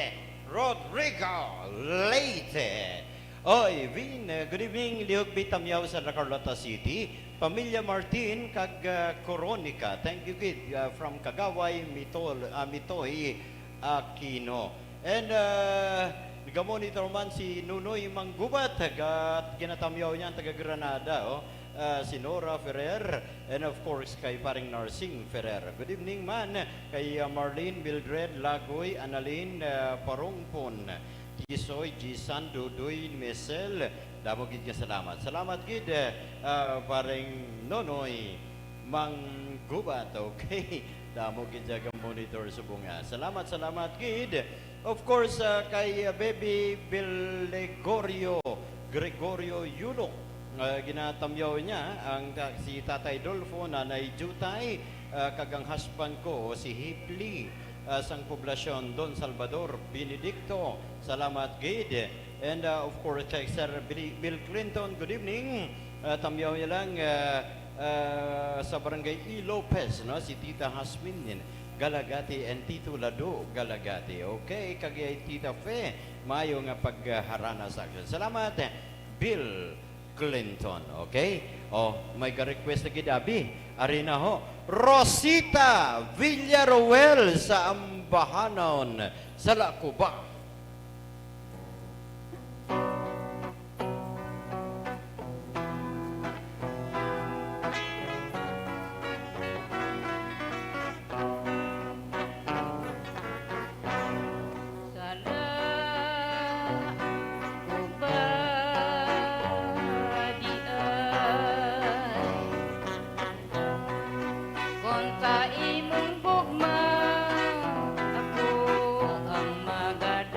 Rodrigo Leyte. Oy, Vin, uh, good evening, Liog Bitamyaw sa La Carlota City. Pamilya Martin kag, uh, Coronica. Thank you, kid, uh, from Kagaway, Mitol, uh, Mitoy, Aquino. And, uh, nagamonitor man si Nunoy Manggubat, taga, ginatamyaw niya ang taga Granada, oh. Uh, si Nora Ferrer, and of course, kay Paring Narsing Ferrer. Good evening man kay, uh, Marlene Mildred Lagoy, Annalyn, uh, Parungpon, Tisoy, Jisan, Dudoy, Michelle. Damo gid nga salamat. Salamat gid, uh, Paring Nonoy Manggubat, okay? Damo gid siya ka monitor subong nga. Salamat, salamat gid. Of course, uh, kay, uh, Baby Belegorio Gregorio Yulok, uh, ginatamyaw niya ang ta-, si Tatay Dolfo, Nanay Jutay, uh, kag ang husband ko, si Hipli, uh, sang poblasyon Don Salvador Benedicto. Salamat gid. And, uh, of course, kay Sir Bill, Bill Clinton, good evening. Uh, tamyaw niya lang, uh, uh, sa Barangay E. Lopez, no? Si Tita Hasmin Galagati and Tito Lado Galagati. Okay, kag kay Tita Fe, maayo nga pagharana sa action. Salamat, Bill Clinton. Okay? Oh, may ga-request na gid, abi. Ari na ho. Rosita Villaruel sa Ambahanon, sa Lacuba. Sala ko ba di ay kon sa imong gugma ako ang magad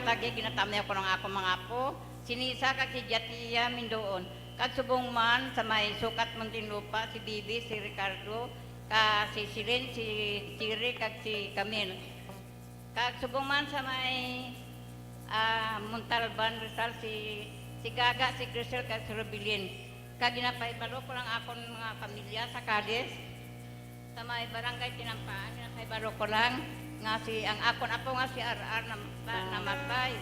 Lagi ginatamyaw ko ang akon mga apo, si Nisa kag si Jatia Mindoon, kag subong man sa may sukat Muntinlupa, si Bibi, si Ricardo, ka si Silin, si Siri, kag si Camille. Kag subong man sa may, ah, Montalban, Rizal, si, si Gaga, si Grisel, kag si Robilin. Kag ginapahibalo ko lang akon mga pamilya sa Cadiz, sa may barangay Tinampaan, ginapahibalo ko lang nga si, ang akon apo nga si R R nam-, na-, namatay.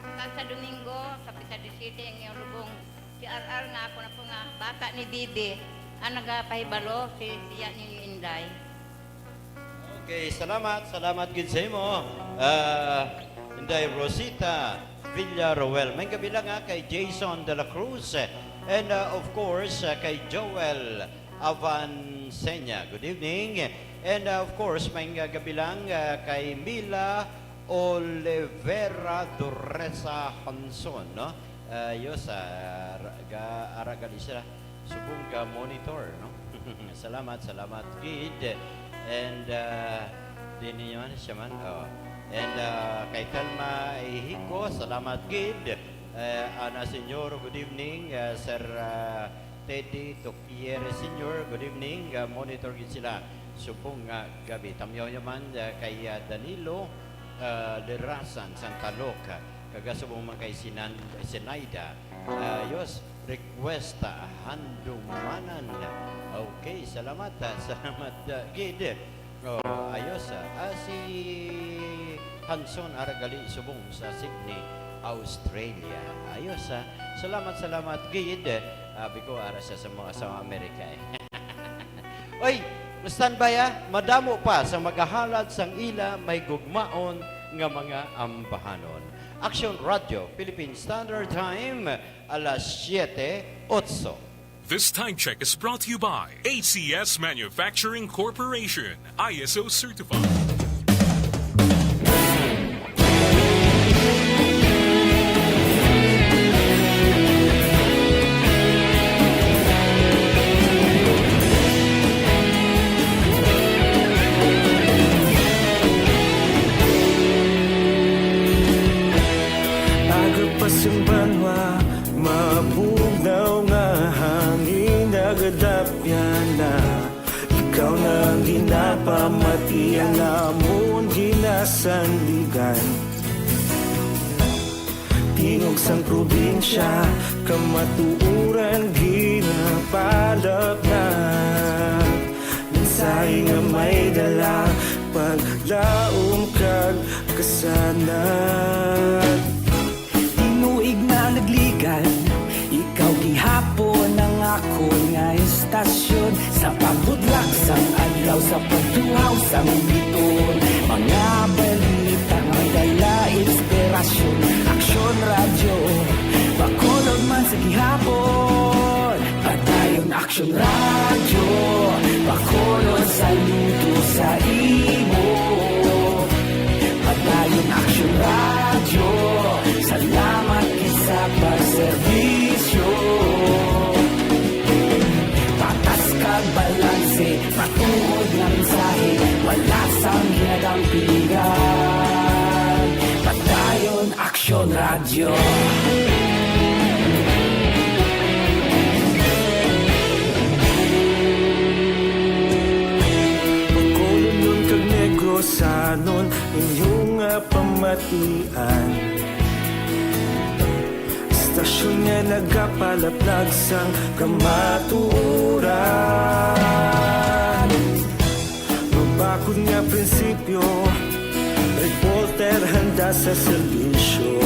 Kag sa Domingo, sa Pisa de Siete, ang iyang lubong, si R R nga akon apo nga bata ni Bibi, ang nagapahibalo, si, siya ni Inday. Okay, salamat, salamat gid sa imo, ah, Inday Rosita Villaruel. May gabi lang, ah, kay Jason de la Cruz. And, ah, of course, ah, kay Joel Avancenia. Good evening. And, ah, of course, may gabi lang, ah, kay Mila Olivera Doresa Hanson, no? Ah, yos, ah, ra-, ga-, ara gali sila. Subong ga monitor, no? Salamat, salamat gid. And, ah, di ninyo man siya man. Oh. And, ah, kay Telma Ihiko, salamat gid. Eh, Ana Senyor, good evening. Ah, Sir, ah, Teddy Tokiere Senyor, good evening. Ah, monitor gid sila. Subong nga gabi. Tamyaw nyo man, ah, kay, ah, Danilo, ah, Lerasan, Santa Loca. Kagasubong man kay Sinan-, Sinaida. Ah, yos, request, ah, Handumanan. Okay, salamat, ah, salamat, ah, gid. Oh, ayos, ah. Ah, si Hanson ara gali subong sa Sydney, Australia. Ayos, ah. Salamat, salamat gid. Ah, biko ara sa, sa mga sa Amerika, eh. Oy, standby, ah. Madamo pa sa magahalad sang ila may gugmaon nga mga ambahanon. Action Radio, Philippine Standard Time, alas siete otso. This time check is brought to you by A C S Manufacturing Corporation, I S O certified. Aga pa sing banwa, mabugnaw nga hangin nagadapyan na. Ikaw na ang ginapamati, ang amon ginasandigan. Tingog sang probinsya, kamatuoran ginapalapnag. Mensahe nga may dala, paglaom kag kasanag. Tinuig na nagligad, ikaw gihapon ang akon nga istasyon. Sa pagbudlak sang adlaw, sa pagtuhaw sang bituon, mga balita may dala inspirasyon. Aksyon Radyo, Bacolod man sa gihapon. Padayon Aksyon Radyo, Bacolod, saludo sa imo. Padayon Aksyon Radyo, salamat gid sa pagserbisyo. Patas kag balanse, matuod nga mensahe, wala sang ginadampigan. Padayon Aksyon Radyo. Bacolodnon kag Negrosanon, inyo nga pamatian. Istasyon nga nagapalaplag sang kamatuoran. Mabakod nga prinsipyo, reporter handa sa serbisyo.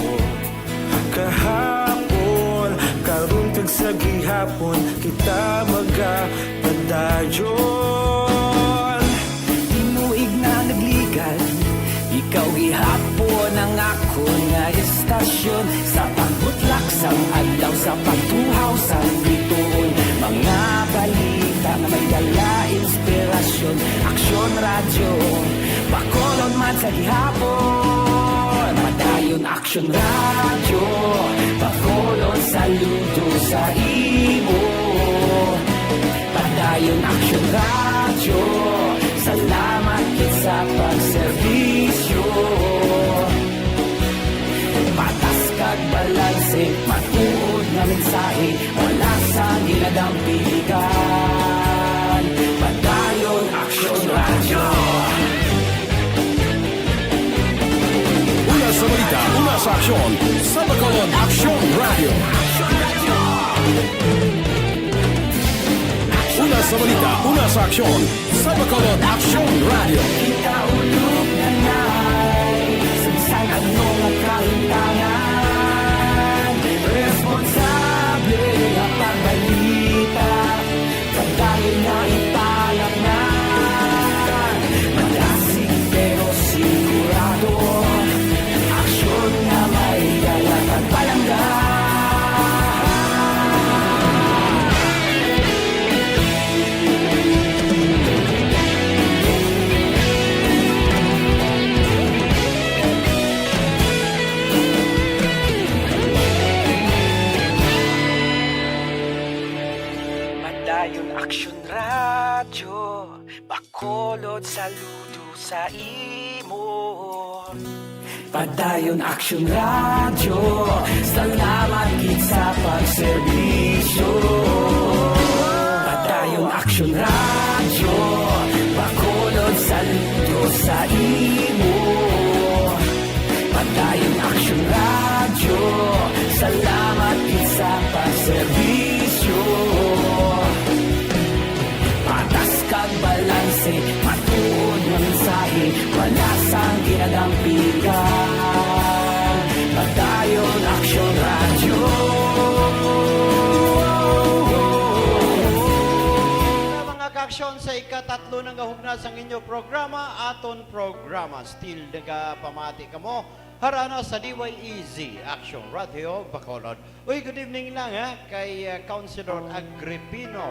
Kahapon, karon kag sa gihapon, kita magapadayon. Tinuig na nagligad, ikaw gihapon ang akon nga istasyon. Sa pagbutlak sang adlaw, sa pagtuhaw sang bituon, mga balita nga may dala inspirasyon. Aksyon Radyo, Bacolod man sa gihapon. Padayon Aksyon Radyo, Bacolod, saludo sa imo. Padayon Aksyon Radyo, salamat gid sa pagserbisyo. Sa Bacolod Aksyon Radio. Una sa balita, una sa aksyon. Sa Bacolod Aksyon Radio. Kita ulog na nai, sa bisan ano nga kahimtangan, responsable nga pagbalita. Padayon na ipalaknag, madasig pero sigurado, aksyon nga may dala kag palangga. Padayon Aksyon Radyo, Bacolod, saludo sa imo. Padayon Aksyon Radyo, salamat gid sa pagserbisyo. Padayon Aksyon Radyo, Bacolod, saludo sa imo. Padayon Aksyon Radyo, salamat gid sa pagserbisyo. Patas kag balanse, matuod nga mensahe, wala sang ginadampigan. Padayon Aksyon Radyo. Mga kaaksyon, sa ikatatlo na nga hugna sang inyo programa, aton programa, still nagapamati kamo harana sa D Y E Z, Aksyon Radio Bacolod. Uy, good evening lang, ha, kay, uh, Councilor Agripino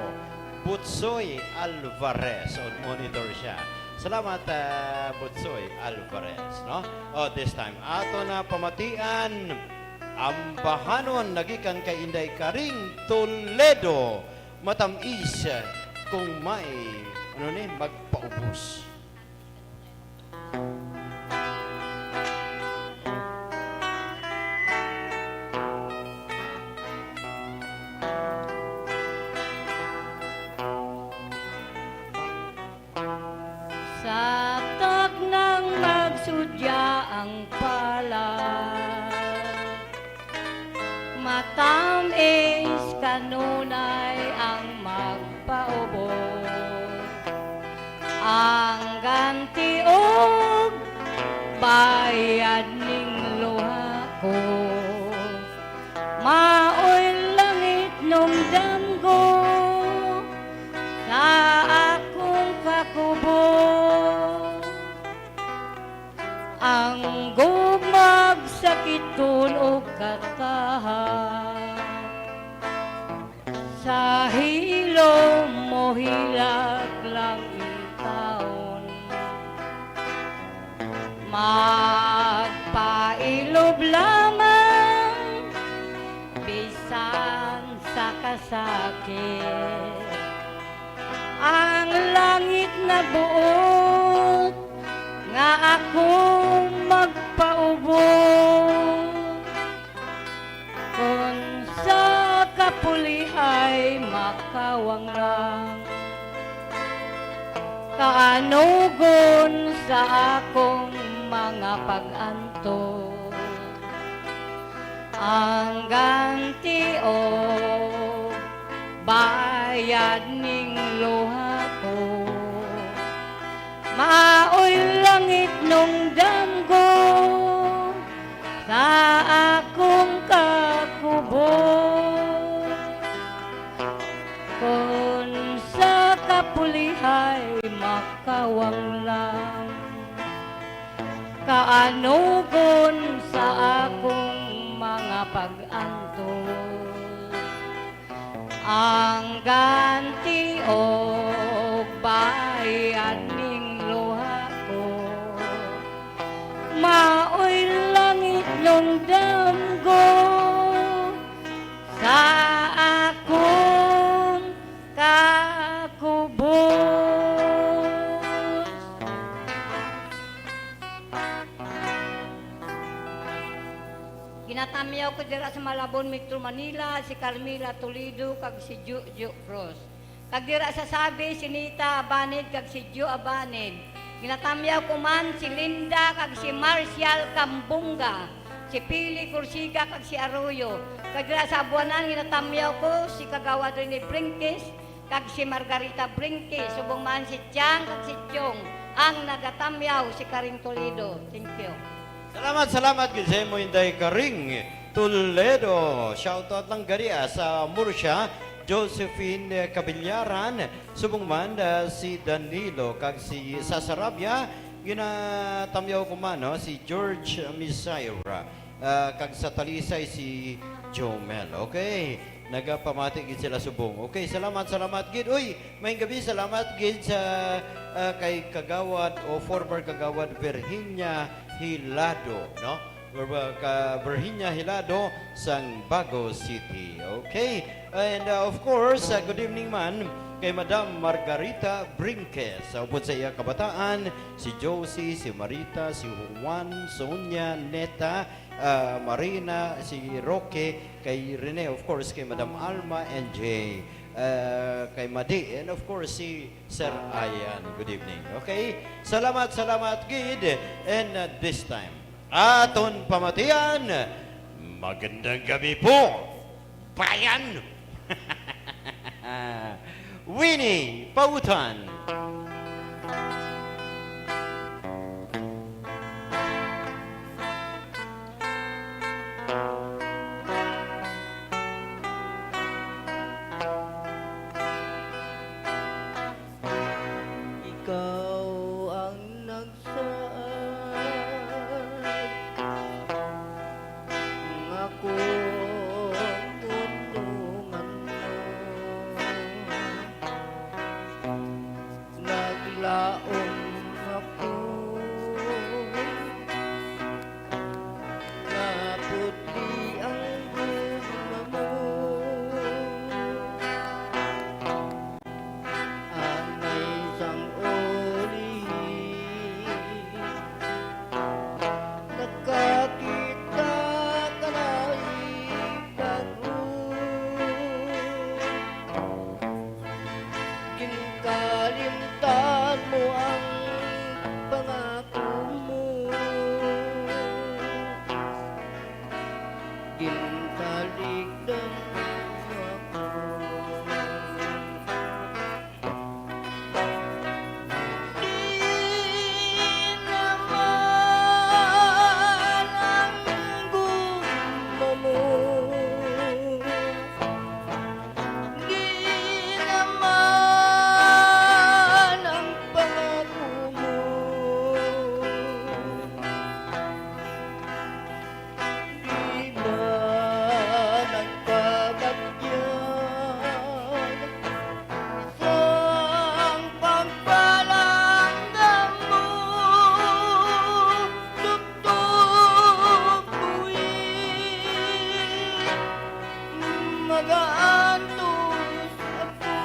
Butsoy Alvarez. On monitor siya. Salamat, uh, Butsoy Alvarez, no? Oh, this time, ato na pamatian, ambahanon nagikan kay Inday Karing Toledo. Matamis, uh, kung may, ano ni, magpaubos. Sa taknang magsudya ang palad, matamis kanunay ang magpaubos. Ang ganti og bayad ning luha ko, maoy langit nung damgo sa akong kakubo. Ang gugmag, sakiton ug katahan, sa hilom mo hilak lang intawon. Magpailob lamang bisan sa kasakit. Ang langit nabuot nga ako magpaubos. Kon sa kapulihay makawang lang, kaanugon sa akong mga pag-antos. Ang ganti o bayad ning luha ko, maoy langit nung damgo sa akong kakubo. Kon sa kapulihay makawang lang, kaanugon sa akong mga pag-antos. Ang ganti o bayad ning luha ko, maoy langit nung damgo sa akong kakubos. Ginatamyaw ko dira sa Malabon, Metro Manila, si Carmela Toledo kag si Jojo Cruz. Kag dira sa Sabi, si Nita Abanid kag si Jo Abanid. Ginatamyaw ko man si Linda kag si Marcial Cambunga. si Pili Corsica, kag si Arroyo. Kag dira sa Abuanan, ginatamyaw ko si Kagawad Rene Brinquez, kag si Margarita Brinquez, subong man si Chang kag si Chong, ang nagatamyaw si Karing Toledo. Thank you. Salamat, salamat gid sa imo, Inday Karing Toledo. Shoutout lang gani, ah, sa Murcia, Josephine, eh, Cabillaran, subong man, ah, si Danilo, kag si, sa Sarabia, ginatamyaw ko man, no, si George Misaira, ah, kag sa Talisay si Jomel. Okay, nagapamati gid sila subong. Okay, salamat, salamat gid. Uy, maayong gabi, salamat gid sa, ah, kay Kagawad o former Kagawad Virginia Hilado, no? Or, uh, ka Virginia Hilado sang Bago City. Okay? And, uh, of course, uh, good evening man kay Madam Margarita Brinquez. Sa upod sa iya kabataan, si Josie, si Marita, si Juan, Sonia, Neta, uh, Marina, si Roque, kay Rene, of course, kay Madam Alma and Jay, uh, kay Madi, and of course, si Sir Ian. Good evening. Okay? Salamat, salamat gid. And, uh, this time, aton pamatian, magandang gabi po, bayan! Winnie Pautan. Ikaw ang nagsaad nga akon unungan mo. Naglaom ako nga putli ang gugma mo. Anay sang uli, nakakita ka na ibang. Ginkalimtan mo ang pangako mo. Gintalikdan mo ako. Di naman ang gugma mo. Di naman ang pangako mo. Di ba nagpabagyan sang pagpalangga mo? Tubtob buhi, mag-aantos ako.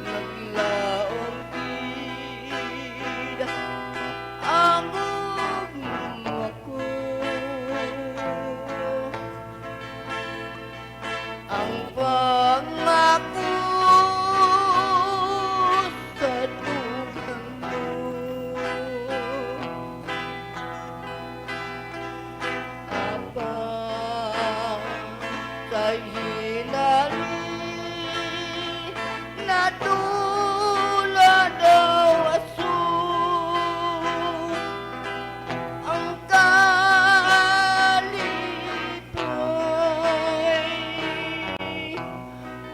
Naglaom gid ang gugma ko. Ang pangako sa dugang mo. Apang sa hinali, nadula daw aso ang kalipay,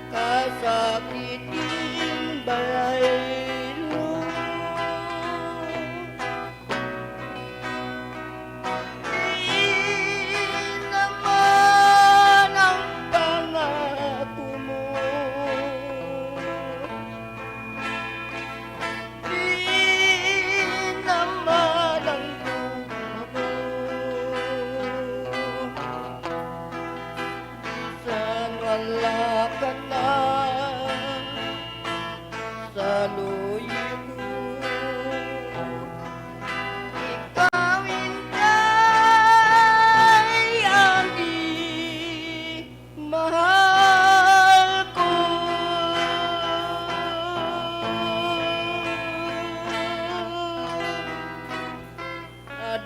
kasakit ning balaylo. Diin naman ang pangako mo? Diin naman ang gugma mo? Bisan wala ka na,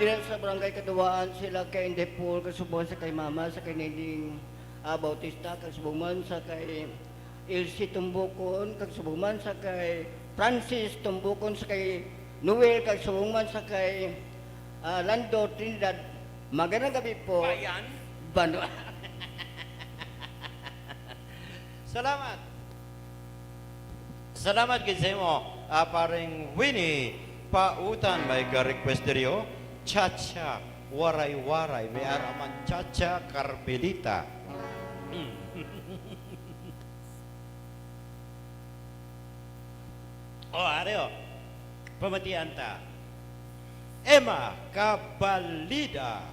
Dira sa Barangay Kaduwaan sila kay Inday Paul, kag subong man sa kay Mama, sa kay Ninding, ah, Bautista, kag subong man sa kay Elsie Tumbukon, kag subong man sa kay Francis Tumbukon, sa kay Noel, kag subong man sa kay, ah, Lando Trinidad. Magandang gabi po. Bayan? Bano-, Salamat. Salamat gid sa imo, ah, paring Winnie Pautan. May ga-request diri, oh. Cha-cha, waray-waray. May ara man, Cha-cha Carmelita. Oh, ari, oh. Pamatian ta. Emma Cabalida.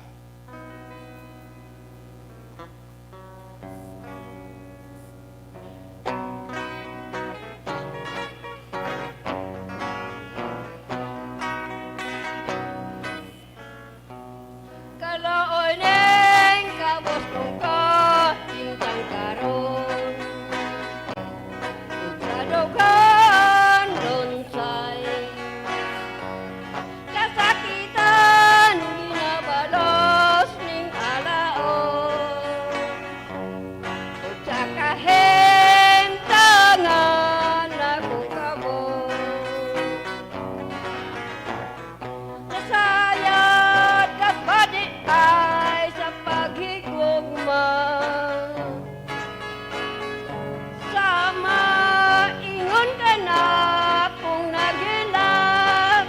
Kaluoy ning kabos kong kahimtang karon, ug sa dughan lunsay, kasakitan ginabalos ning alaon, ug sa kahimtangan akong kabos. Nasayad ka pa di ay sa paghigugma, sa maingon ka na kung nagilak.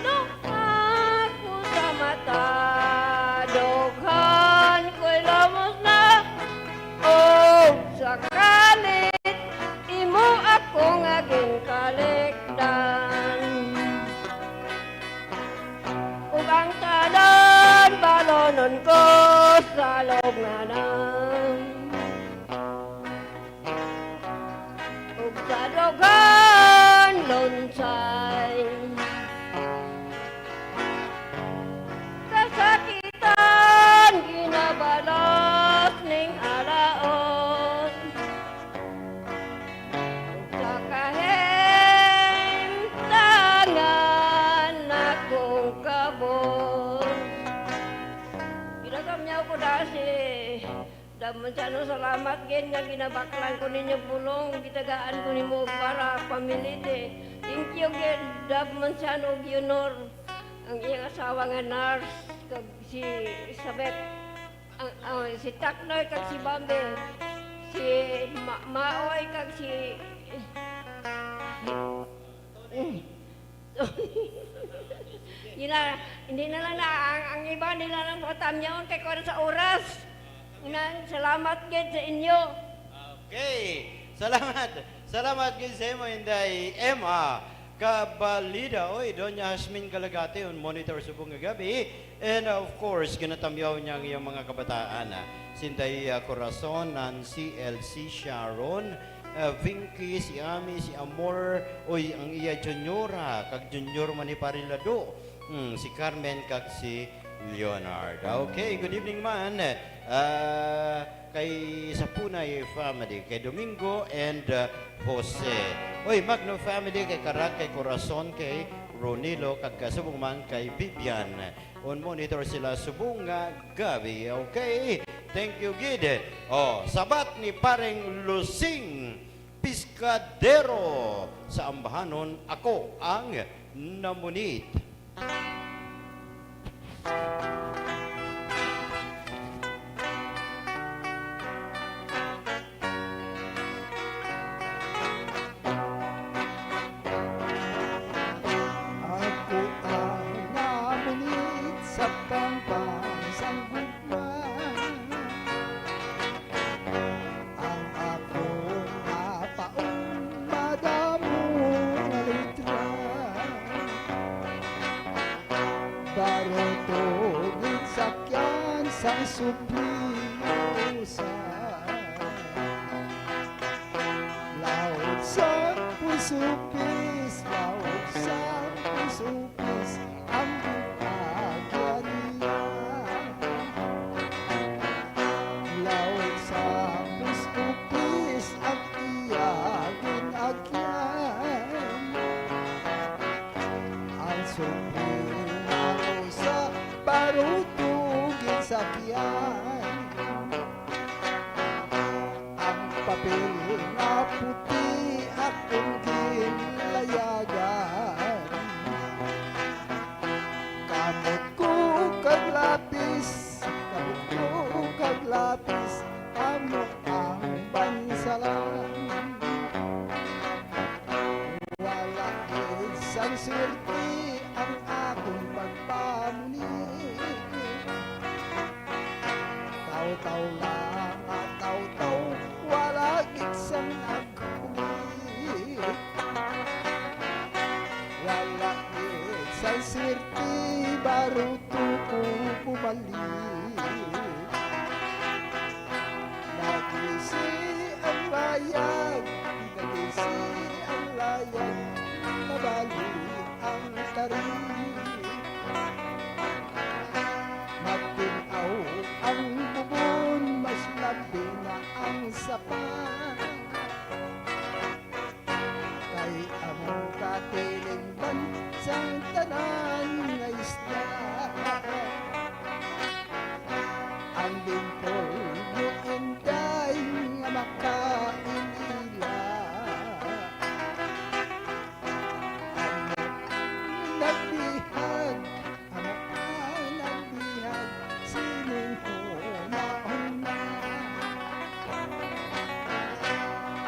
No ako sa mata, dughan ko'y lumos na, ug sa kalit, imo ako nga ginkalikdan. Ug ang tanan balonon ko sa lugnanan, ug sa dughan lunsay. Kasakitan ginabalos ning alaon, sa kahimtangan akong kabos. Ginagamyaw ko na si Dab Manciano, salamat gid nga ginabaklan ko ninyo bulong, gitagaan ko nimo og para pamilite. Thank you gid, Dab Manciano Junior, ang iyang asawa nga nurse, kag si Elizabeth, ang, ang, si Taknoy, kag si Bambi, si Ma-, Maoy, kag si, Ina, hindi na lang na, ang, ang iba nila lang mga tamyaon kay kuwan sa oras. Ina, salamat gid sa inyo. Okay. Salamat. Salamat gid sa imo, Inday Emma Cabalida. Oy, Doña Jasmine Galagate, on monitor subong nga gabi. And of course, ginatamyaw niya ang iyang mga kabataan, ah. Si Inday, ah, Corazon, Nancy, Elsie, Sharon, ah, Vinky, si Ami, si Amor, oy, ang iya Juniora, kag Junior man ni Pare Lado, mm, si Carmen, kag si Leonard. Okay, good evening man, ah, kay Sapunay family, kay Domingo and, ah, Jose. Oy, Magno family, kay Karag, kay Corazon, kay Ronilo, kag kasubong man kay Vivian. On monitor sila subong nga gabi. Okay, thank you gid. Oh, sabat ni Pareng Lusing Piscadero sa ambahanon, Ako ang Namunit. Ako ang namunit sa pambansang gugma. Ang akong napaon madamo nga litra. Baruto ginsakyan sang supliyosa. Laod sang pusupis, laod sang pusupis ang gin-agyan niya. Laod sang pusupis ang iya gin-agyan. Ang supliyosa Ang papel nga puti akong ginlayagan, kamot ko kag lapis, kamot ko kag lapis, amo ang bansalan. Wala gid sang swerte ang akon pagpamuni. Taw-taw lang nga taw-taw, wala gid sang nagkulit. Wala gid sang swerte, baruto ko bumalik. Nagisi ang layag, nagisi ang layag, nabali ang tarim. Magtin-aw ang bubon, mas labi na ang sapa. Kay amo katilingban sang tanan nga isda. Ang limpol mo, Inday, nga makainila. Ang nagbihag, amo ang nagbihag sining hunahuna.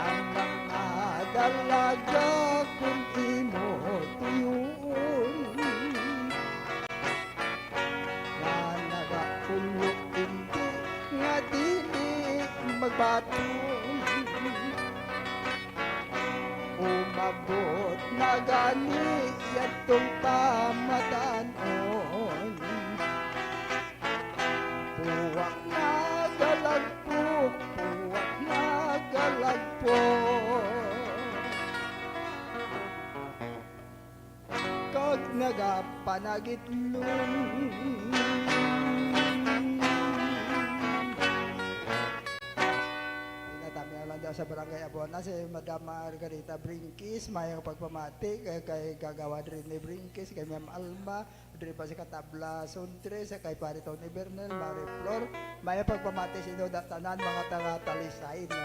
Ang mga dalaga, kung imo tuyon, nga nagaulo, hindi nga dili magbaton. Umabot na gani yadtong pamatan-on. Puwak nagalagpok, puwak nagalagpok, kag nagapanagitlon. Pinatami naman daw sa Barangay Abona si Madam Margarita Brinquis. Mayang pagpamati kay, kay Kagawad Rene Brinquis, kay Ma'am Alma, diri pa sa Katabla Suntre, sa kay Pare Tony Bernal, Mare Flor. Mayang pagpamati sa inyo da-, tanan, mga taga Talisay, no?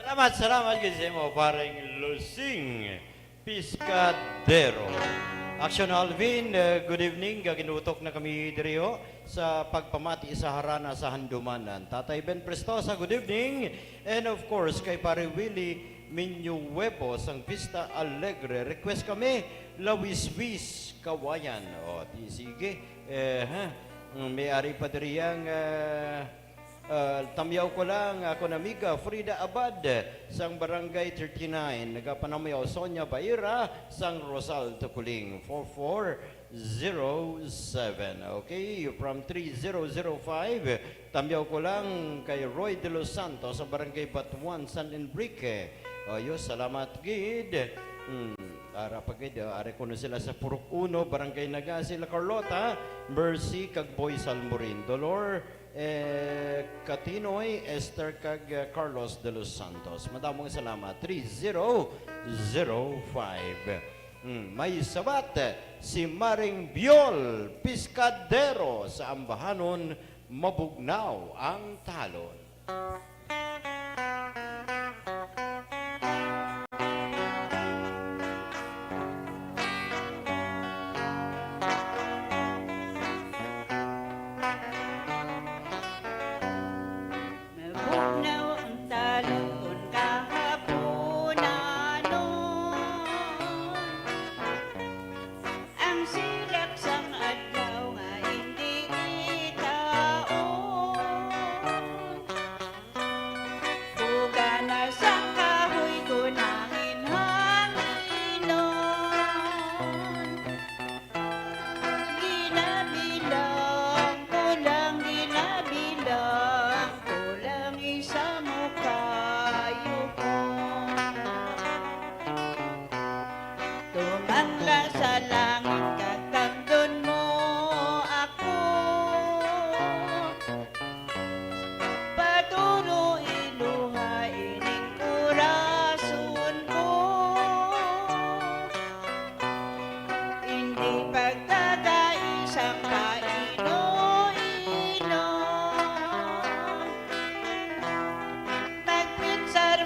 Salamat, salamat gid sa imo, Pareng Lusing Piscadero. Action Alvin, uh, good evening. Gaginutok na kami diri, ho, sa pagpamati sa harana sa Handumanan. Tatay Ben Prestosa, good evening. And of course, kay Pare Willie Minyuwebo sang Vista Alegre. Request kami, Lawiswis Kawayan. O, di, sige. Eh, ha? Mm, may ari pa diri ang, ah, ah, tamyaw ko lang, akon amiga Frida Abad sang Barangay thirty-nine. Nagapanamyaw Sonia Baira sang Rosal Tukuling, four four zero seven. Okay, from three zero zero five, tamyaw ko lang kay Roy De Los Santos sa Barangay Batuan, San Enrique. Ayo, salamat gid. Hmm, ara pa gid, ah, ari kuno sila sa Purok Uno, Barangay Nagasi, La Carlota, Mercy kag Boy Salmorin, Dolor, eh, Katinoy, Esther kag, ah, Carlos De Los Santos. Madamong salamat. Three zero zero five. Hmm, may sabat si Maring Biol Piscadero sa Ambahanon, Mabugnaw ang Talon. Mabugnaw ang talon kahapunanon. Ang silak sang adlaw nga hindi itaon.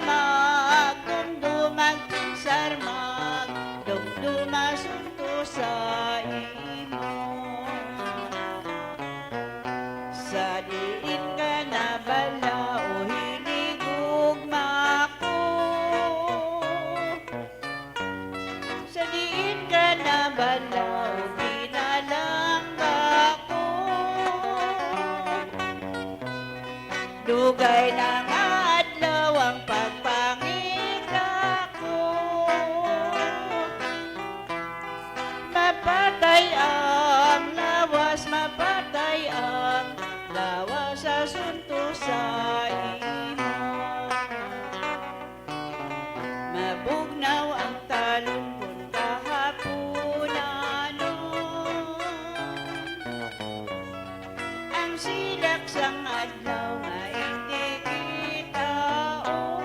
magdumdum, magpinsar, magdumdum, asunto sa imo. Sa diin ka nabala, o hinigugma ko. Sa diin ka nabala, o pinalangga ko. Dugay na nga adlaw ang pagpangita ko. Mapatay ang lawas, mapatay ang lawas, asunto sa imo. Mabugnaw ang talon kon kahapunanon. Ang silak sang adlaw nga indi kita, oh.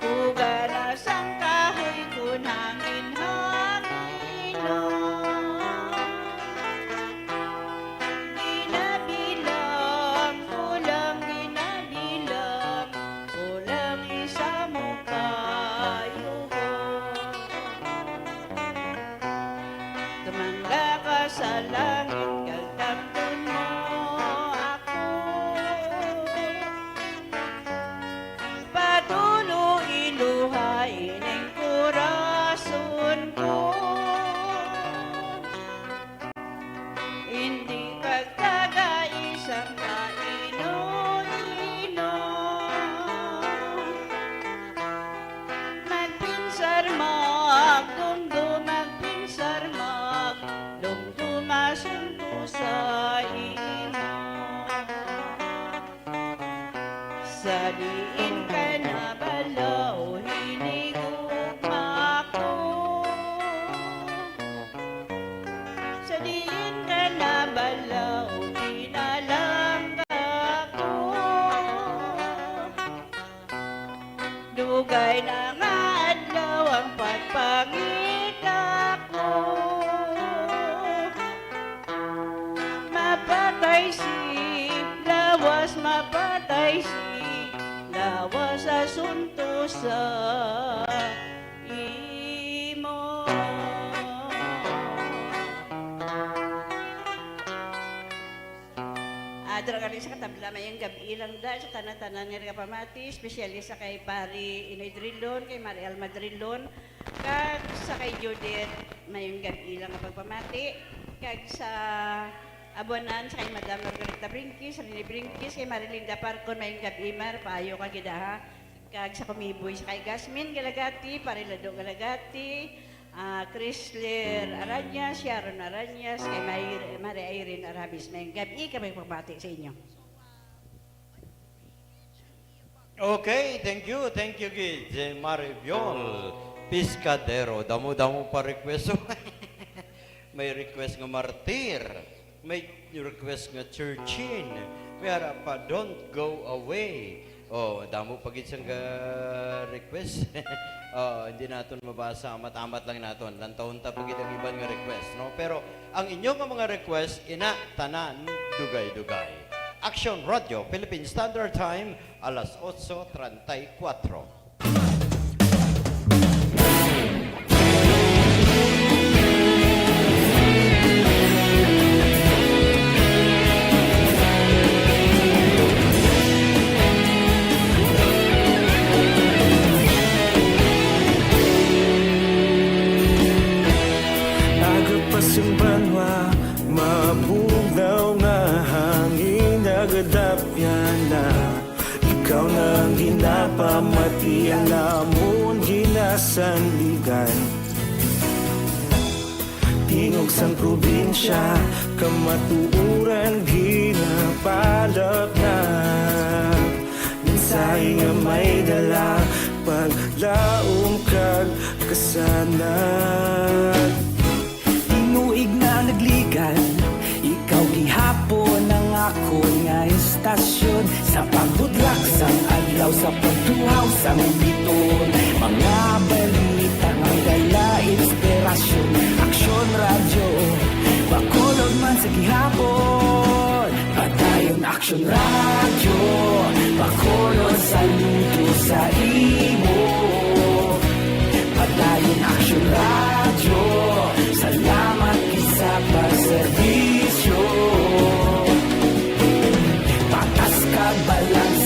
Pugana sang kahoy kon hangin-hanginon. Ginabilang ko lang, ginabilang ko lang, isa mo kayugon. Tumangga ka sa langit, kag tamton mo ako. Patulo iluha ining kurason ko. Hindi pagtagai sang kaino-ino. Magpinsar, magdumdum, magpinsar, magdumdum, asunto sa imo. Sa diin ka nabala, o hinigugma ko. Sa diin ka nabala, o pinalangga ko. Dugay na nga adlaw ang pagpangita ko. Mapatay si lawas, mapatay si lawas, asunto sa imo. Ah, dira gali sa katabla, mayong gab-i lang da sa tanan-tanan nga nagapamati, especially sa kay Pari Inoy Drilon, kay Mari Alma Drilon, kag sa kay Judith, mayong gab-i lang nga pagpamati, kag sa abuanan sa kay Madam Margarita Brinquis, Rene Brinquis, kay Marilinda Parcon, mayong gab-i, Mar, paayo ka gid, ha. Kag sa kumiboy sa kay Gasmin Galagati, Pari Lado Galagati, ah, Chrysler Arañas, Sharon Arañas, kay May-, Mari Irene Arabis. Mayong gab-i kami pagpamati sa inyo. Okay, thank you, thank you gid, Mari Viol Piscadero. Damo-damo pa request. May request nga martir. May request nga churchin. May ara pa, "Don't Go Away." Oh, damo pa gid sang ga-request. Oh, hindi naton mabasa. Amat-amat lang naton. Lantawon ta pa gid ang iban nga request, no? Pero ang inyo nga mga request, ina, tanan, dugay-dugay. Action Radio, Philippine Standard Time, alas otso treinta y cuatro. Aga pa sing banwa, mabugnaw nga hangin nagadapyan na. Ikaw na ang ginapamati, ang amon ginasandigan. Tingog sang probinsya, kamatuoran ginapalapnap. Mensahe nga may dala, paglaom kag kasanag. Tinuig na nagligan, ikaw gihapon ang akon nga istasyon. Sa pagbudlak sang adlaw, sa pagtuhaw sang biton, mga balita may dala inspirasyon. Aksyon Radyo, Bacolod man sa gihapon. Padayon Aksyon Radyo,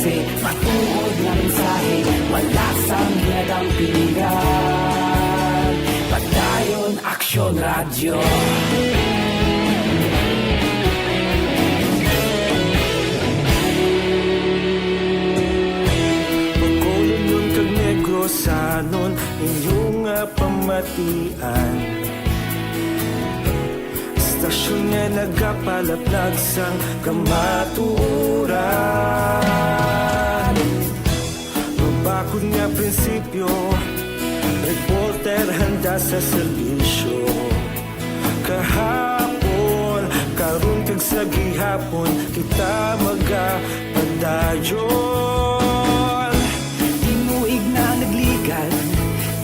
Matuod nga mensahe, wala sang ginadampigan. Padayon Aksyon Radyo. Bacolodnon kag Negrosanon, inyo nga pamatian. Istasyon nga nagapalaplag sang kamatuoran. Mabakod nga prinsipyo, reporter handa sa serbisyo. Kahapon, karon kag sa gihapon, kita magapadayon. Tinuig na nagligal,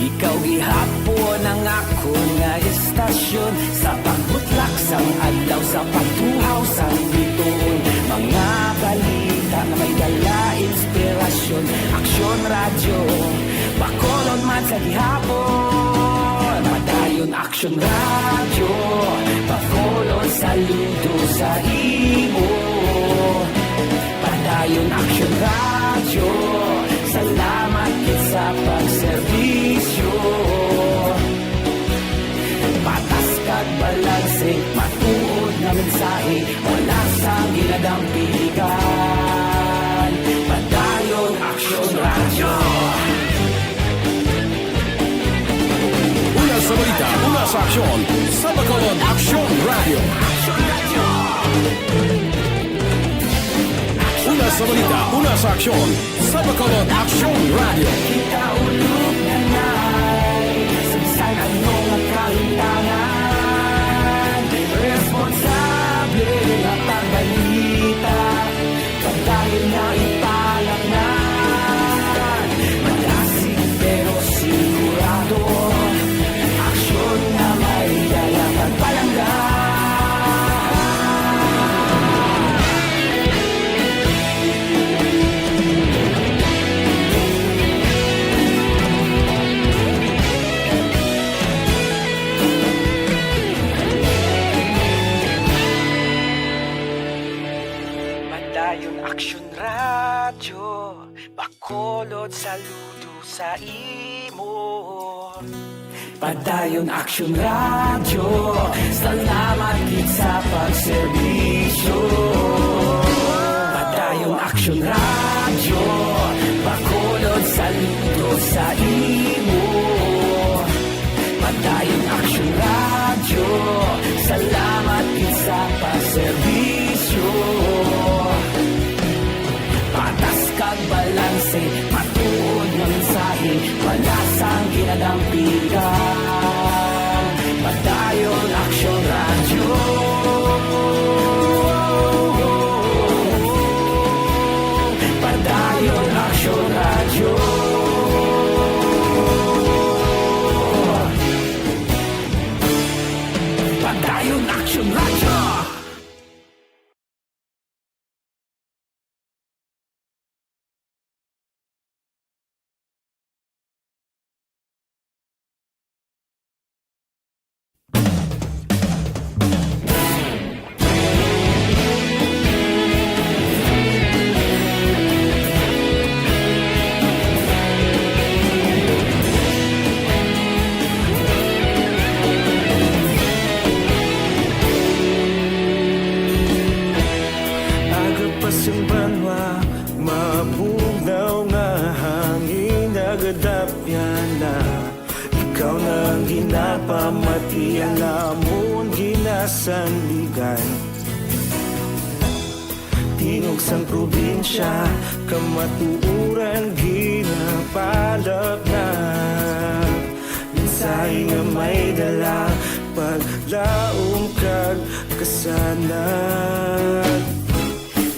ikaw gihapon ang akon nga istasyon. Sa pagbutlak sang adlaw, sa pagtuhaw sang bituon, mga balita nga may dala inspirasyon. Aksyon Radyo, Bacolod man sa gihapon. Padayon Aksyon Radyo, Bacolod saludo sa imo. Padayon Aksyon Radyo, salamat gid sa pagserbisyo. Patas kag balanse, matuod nga mensahe, wala sang ginadampigan. Padayon Aksyon Radyo. Una sa balita, una sa aksyon, sa Bacolod Aksyon Radyo. Una sa balita, una sa aksyon, sa Bacolod Aksyon Radyo. Kita ulog na nay, sa bisan ano nga kahimtangan, responsable nga pagbalita. Padayon nga ipalangga, madasig pero sigurado, aksyon nga may dala kag palangga. Padayon Aksyon Radyo, Bacolod saludo sa imo. Padayon Aksyon Radyo, salamat gid sa pagserbisyo. Padayon Aksyon Radyo, Bacolod saludo sa imo. Padayon Aksyon Radyo, salamat gid sa pagserbisyo. Patas kag balanse, matuod nga mensahe, wala sang ginadampigan. Padayon Aksyon Radyo. Padayon Aksyon Radyo. Padayon Aksyon Radyo. Aga pa sing banwa, mabugnaw nga hangin nagadapyan na. Ikaw na ang ginapamatian, amon ginasandigan. Tingog sang probinsya, kamatuoran ginapalapnag. Mensahe nga may dala, paglaom kag kasanag.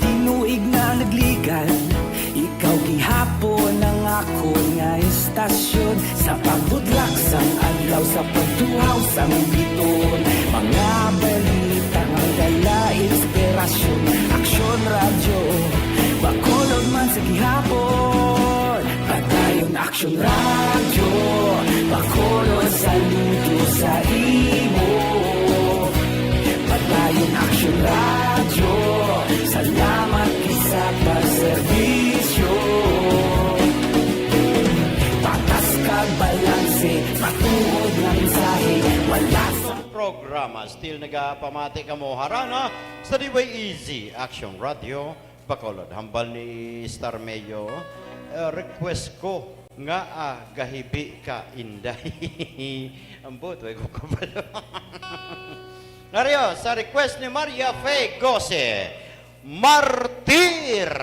Tinuig na nagligal, ikaw gihapon ang akon nga istasyon. Sa pagbutlak sang adlaw, sa pagtuhaw sang bituon, mga balita nga dala inspirasyon. Aksyon Radyo, Bacolod man sa gihapon. Padayon Aksyon Radyo, Bacolod saludo sa imo. Padayon Aksyon Radyo, salamat gid sa pagserbisyo. programa. Still nagapamati kamo harana sa D Y E Z Action Radio Bacolod. Hambal ni Star Mayo, eh, request ko nga, ah, gahibi ka, Inday. Ambot, way ko kabalo. Naryo, sa request ni Maria Fe Gose, Martir.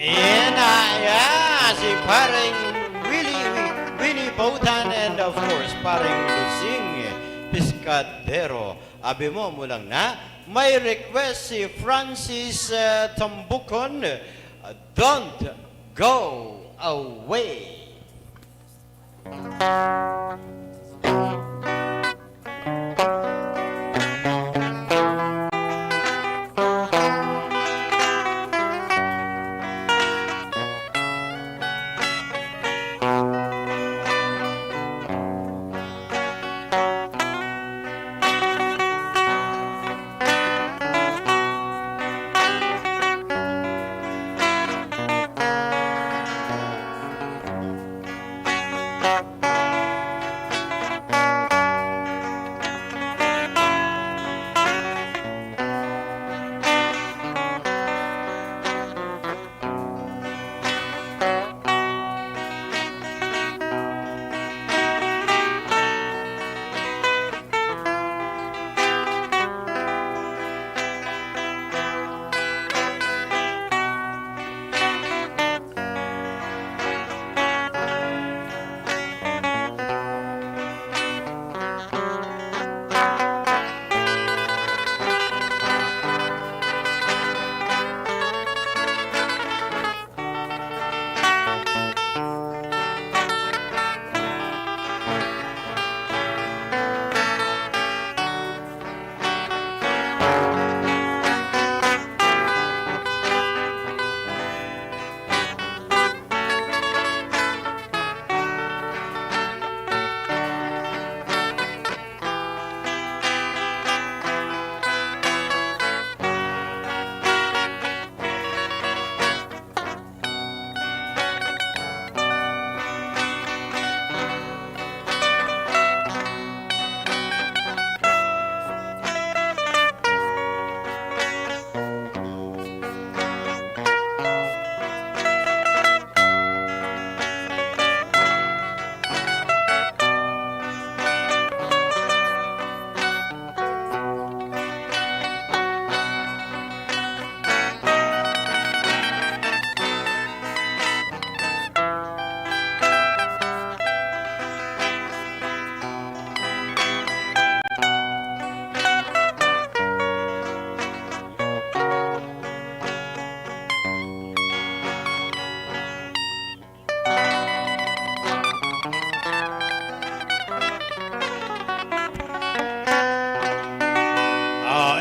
Yan na, yeah, si Pareng Willie, Winnie Bautan, and of course, Pareng Lusing Piscadero. Abi mo, mo lang na. May request si Francis, uh, Tambucon, uh, "Don't Go Away."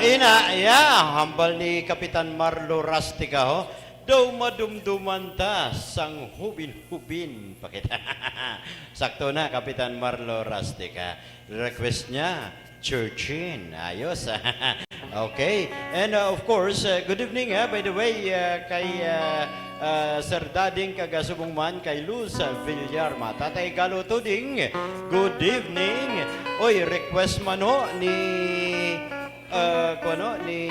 Ina, ya, hambal ni Kapitan Marlo Rastica, ho. Daw madumduman ta sang hubin-hubin pa kita. Sakto na, Kapitan Marlo Rastica. Request niya, Churchin. Ayos. Okay. And, uh, of course, uh, good evening, ha. By the way, uh, kay, uh, uh, Sir Dading kag, uh, subong man kay Luz, uh, Villarma. Tatay Galo Tuding, good evening. Oy, request man ho ni, uh, kuno, ni,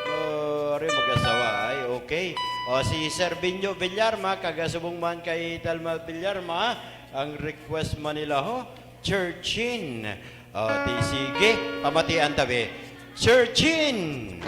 uh, ari mag-asawa, ay, okay. O, si Sir Binyo Villarma, kag, uh, subong man kay Dalma Villarma, ang request man nila, ho, Churchin. O, di sige, pamatian ta, be. Churchin!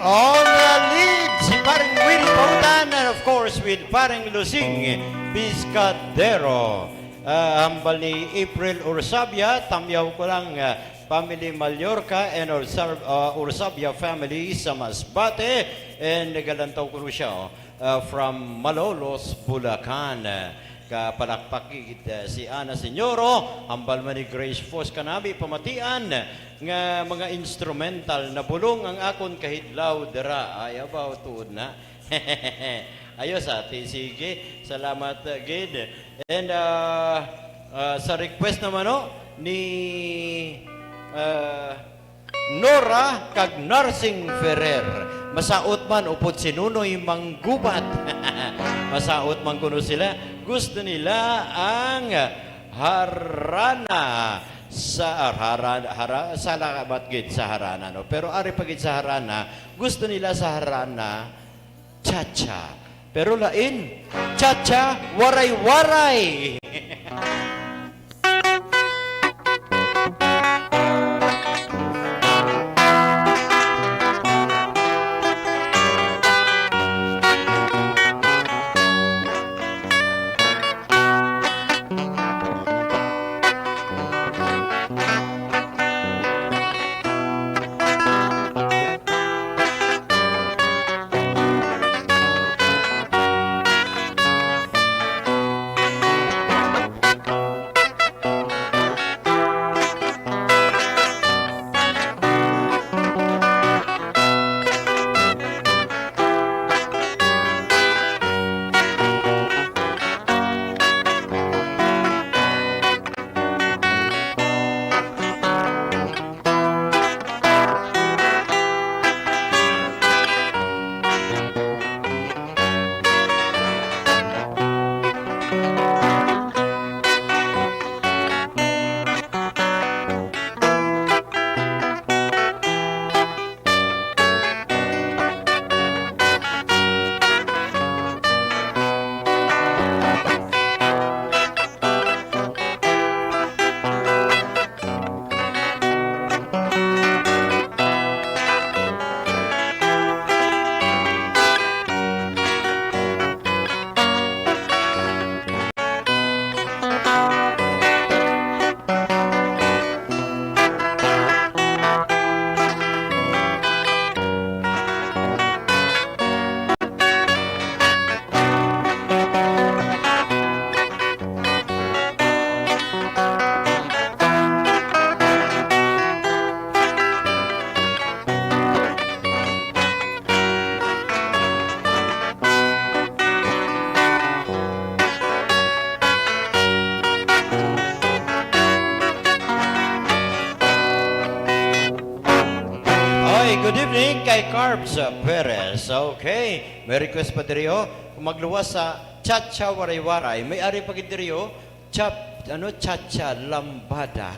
On the lead, si Pareng Will Pautan, and of course, with Pareng Lusing Piscadero. Ah, hambal ni April Ursabia, tamyaw ko lang, ah, family Mallorca and Ursab-, ah, Ursabia family sa Masbate, and nagalantaw ko siya, oh, ah, from Malolos, Bulacan. Kapalakpak gid, ah, si Ana Señoro, hambal man ni Grace Fos kanami pamatian nga mga instrumental nabulong ang akon kahidlaw dira. Ay, abaw, tuod na. Ayos, ate. Sige. Salamat, uh, gid. And, uh, uh, sa request naman, no, ni, uh, Nora kag Narsing Ferrer. Masaot man upod si Nunoy Manggubat. Masaot man kuno sila, gusto nila ang harana sa, ah, hara-, hara-, salamat gid sa harana, no? Pero ari pa gid sa harana, gusto nila sa harana, cha-cha. Pero lain, cha-cha, waray-waray. Oy, good evening kay Carbs Perez. Okay, may request pa diri, oh. Kung magluwas sa Cha-Cha Waray-Waray, may ari pa gid diri, oh. Chap-, ano, Cha-Cha Lambada.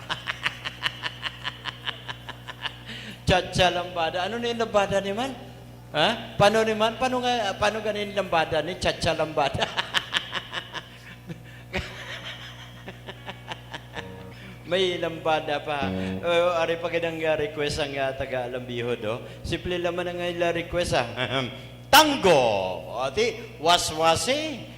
Cha-Cha Lambada. Ano ni lambada ni man? Ha? Paano ni man? Paano nga, paano ganin lambada ni Cha-Cha Lambada? May lambada pa. Oh, ari pa gid ang, ah, request ang, ah, taga Lambihod, oh. Simple lang man ang ila request, ah. Tango. O, di, waswasi.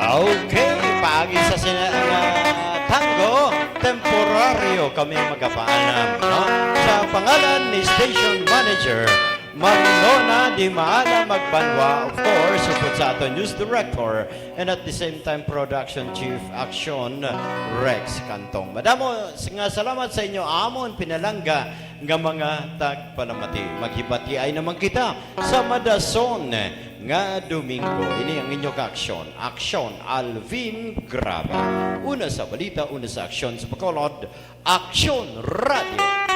Okay, paagi sa sina-, ah, tango, temporaryo kami magapaalam, no? Sa pangalan ni Station Manager Marlona Si Maala Magbanwa, of course, upod sa aton news director, and at the same time, production chief, Action, Rex Cantong. Madamo s-, nga salamat sa inyo amon pinalangga nga mga tagpalamati. Maghibatiay naman kita sa madason nga Domingo. Ini ang inyo ka-aksyon. Aksyon, Alvin Graba. Una sa balita, una sa aksyon sa Bacolod, Aksyon Radio.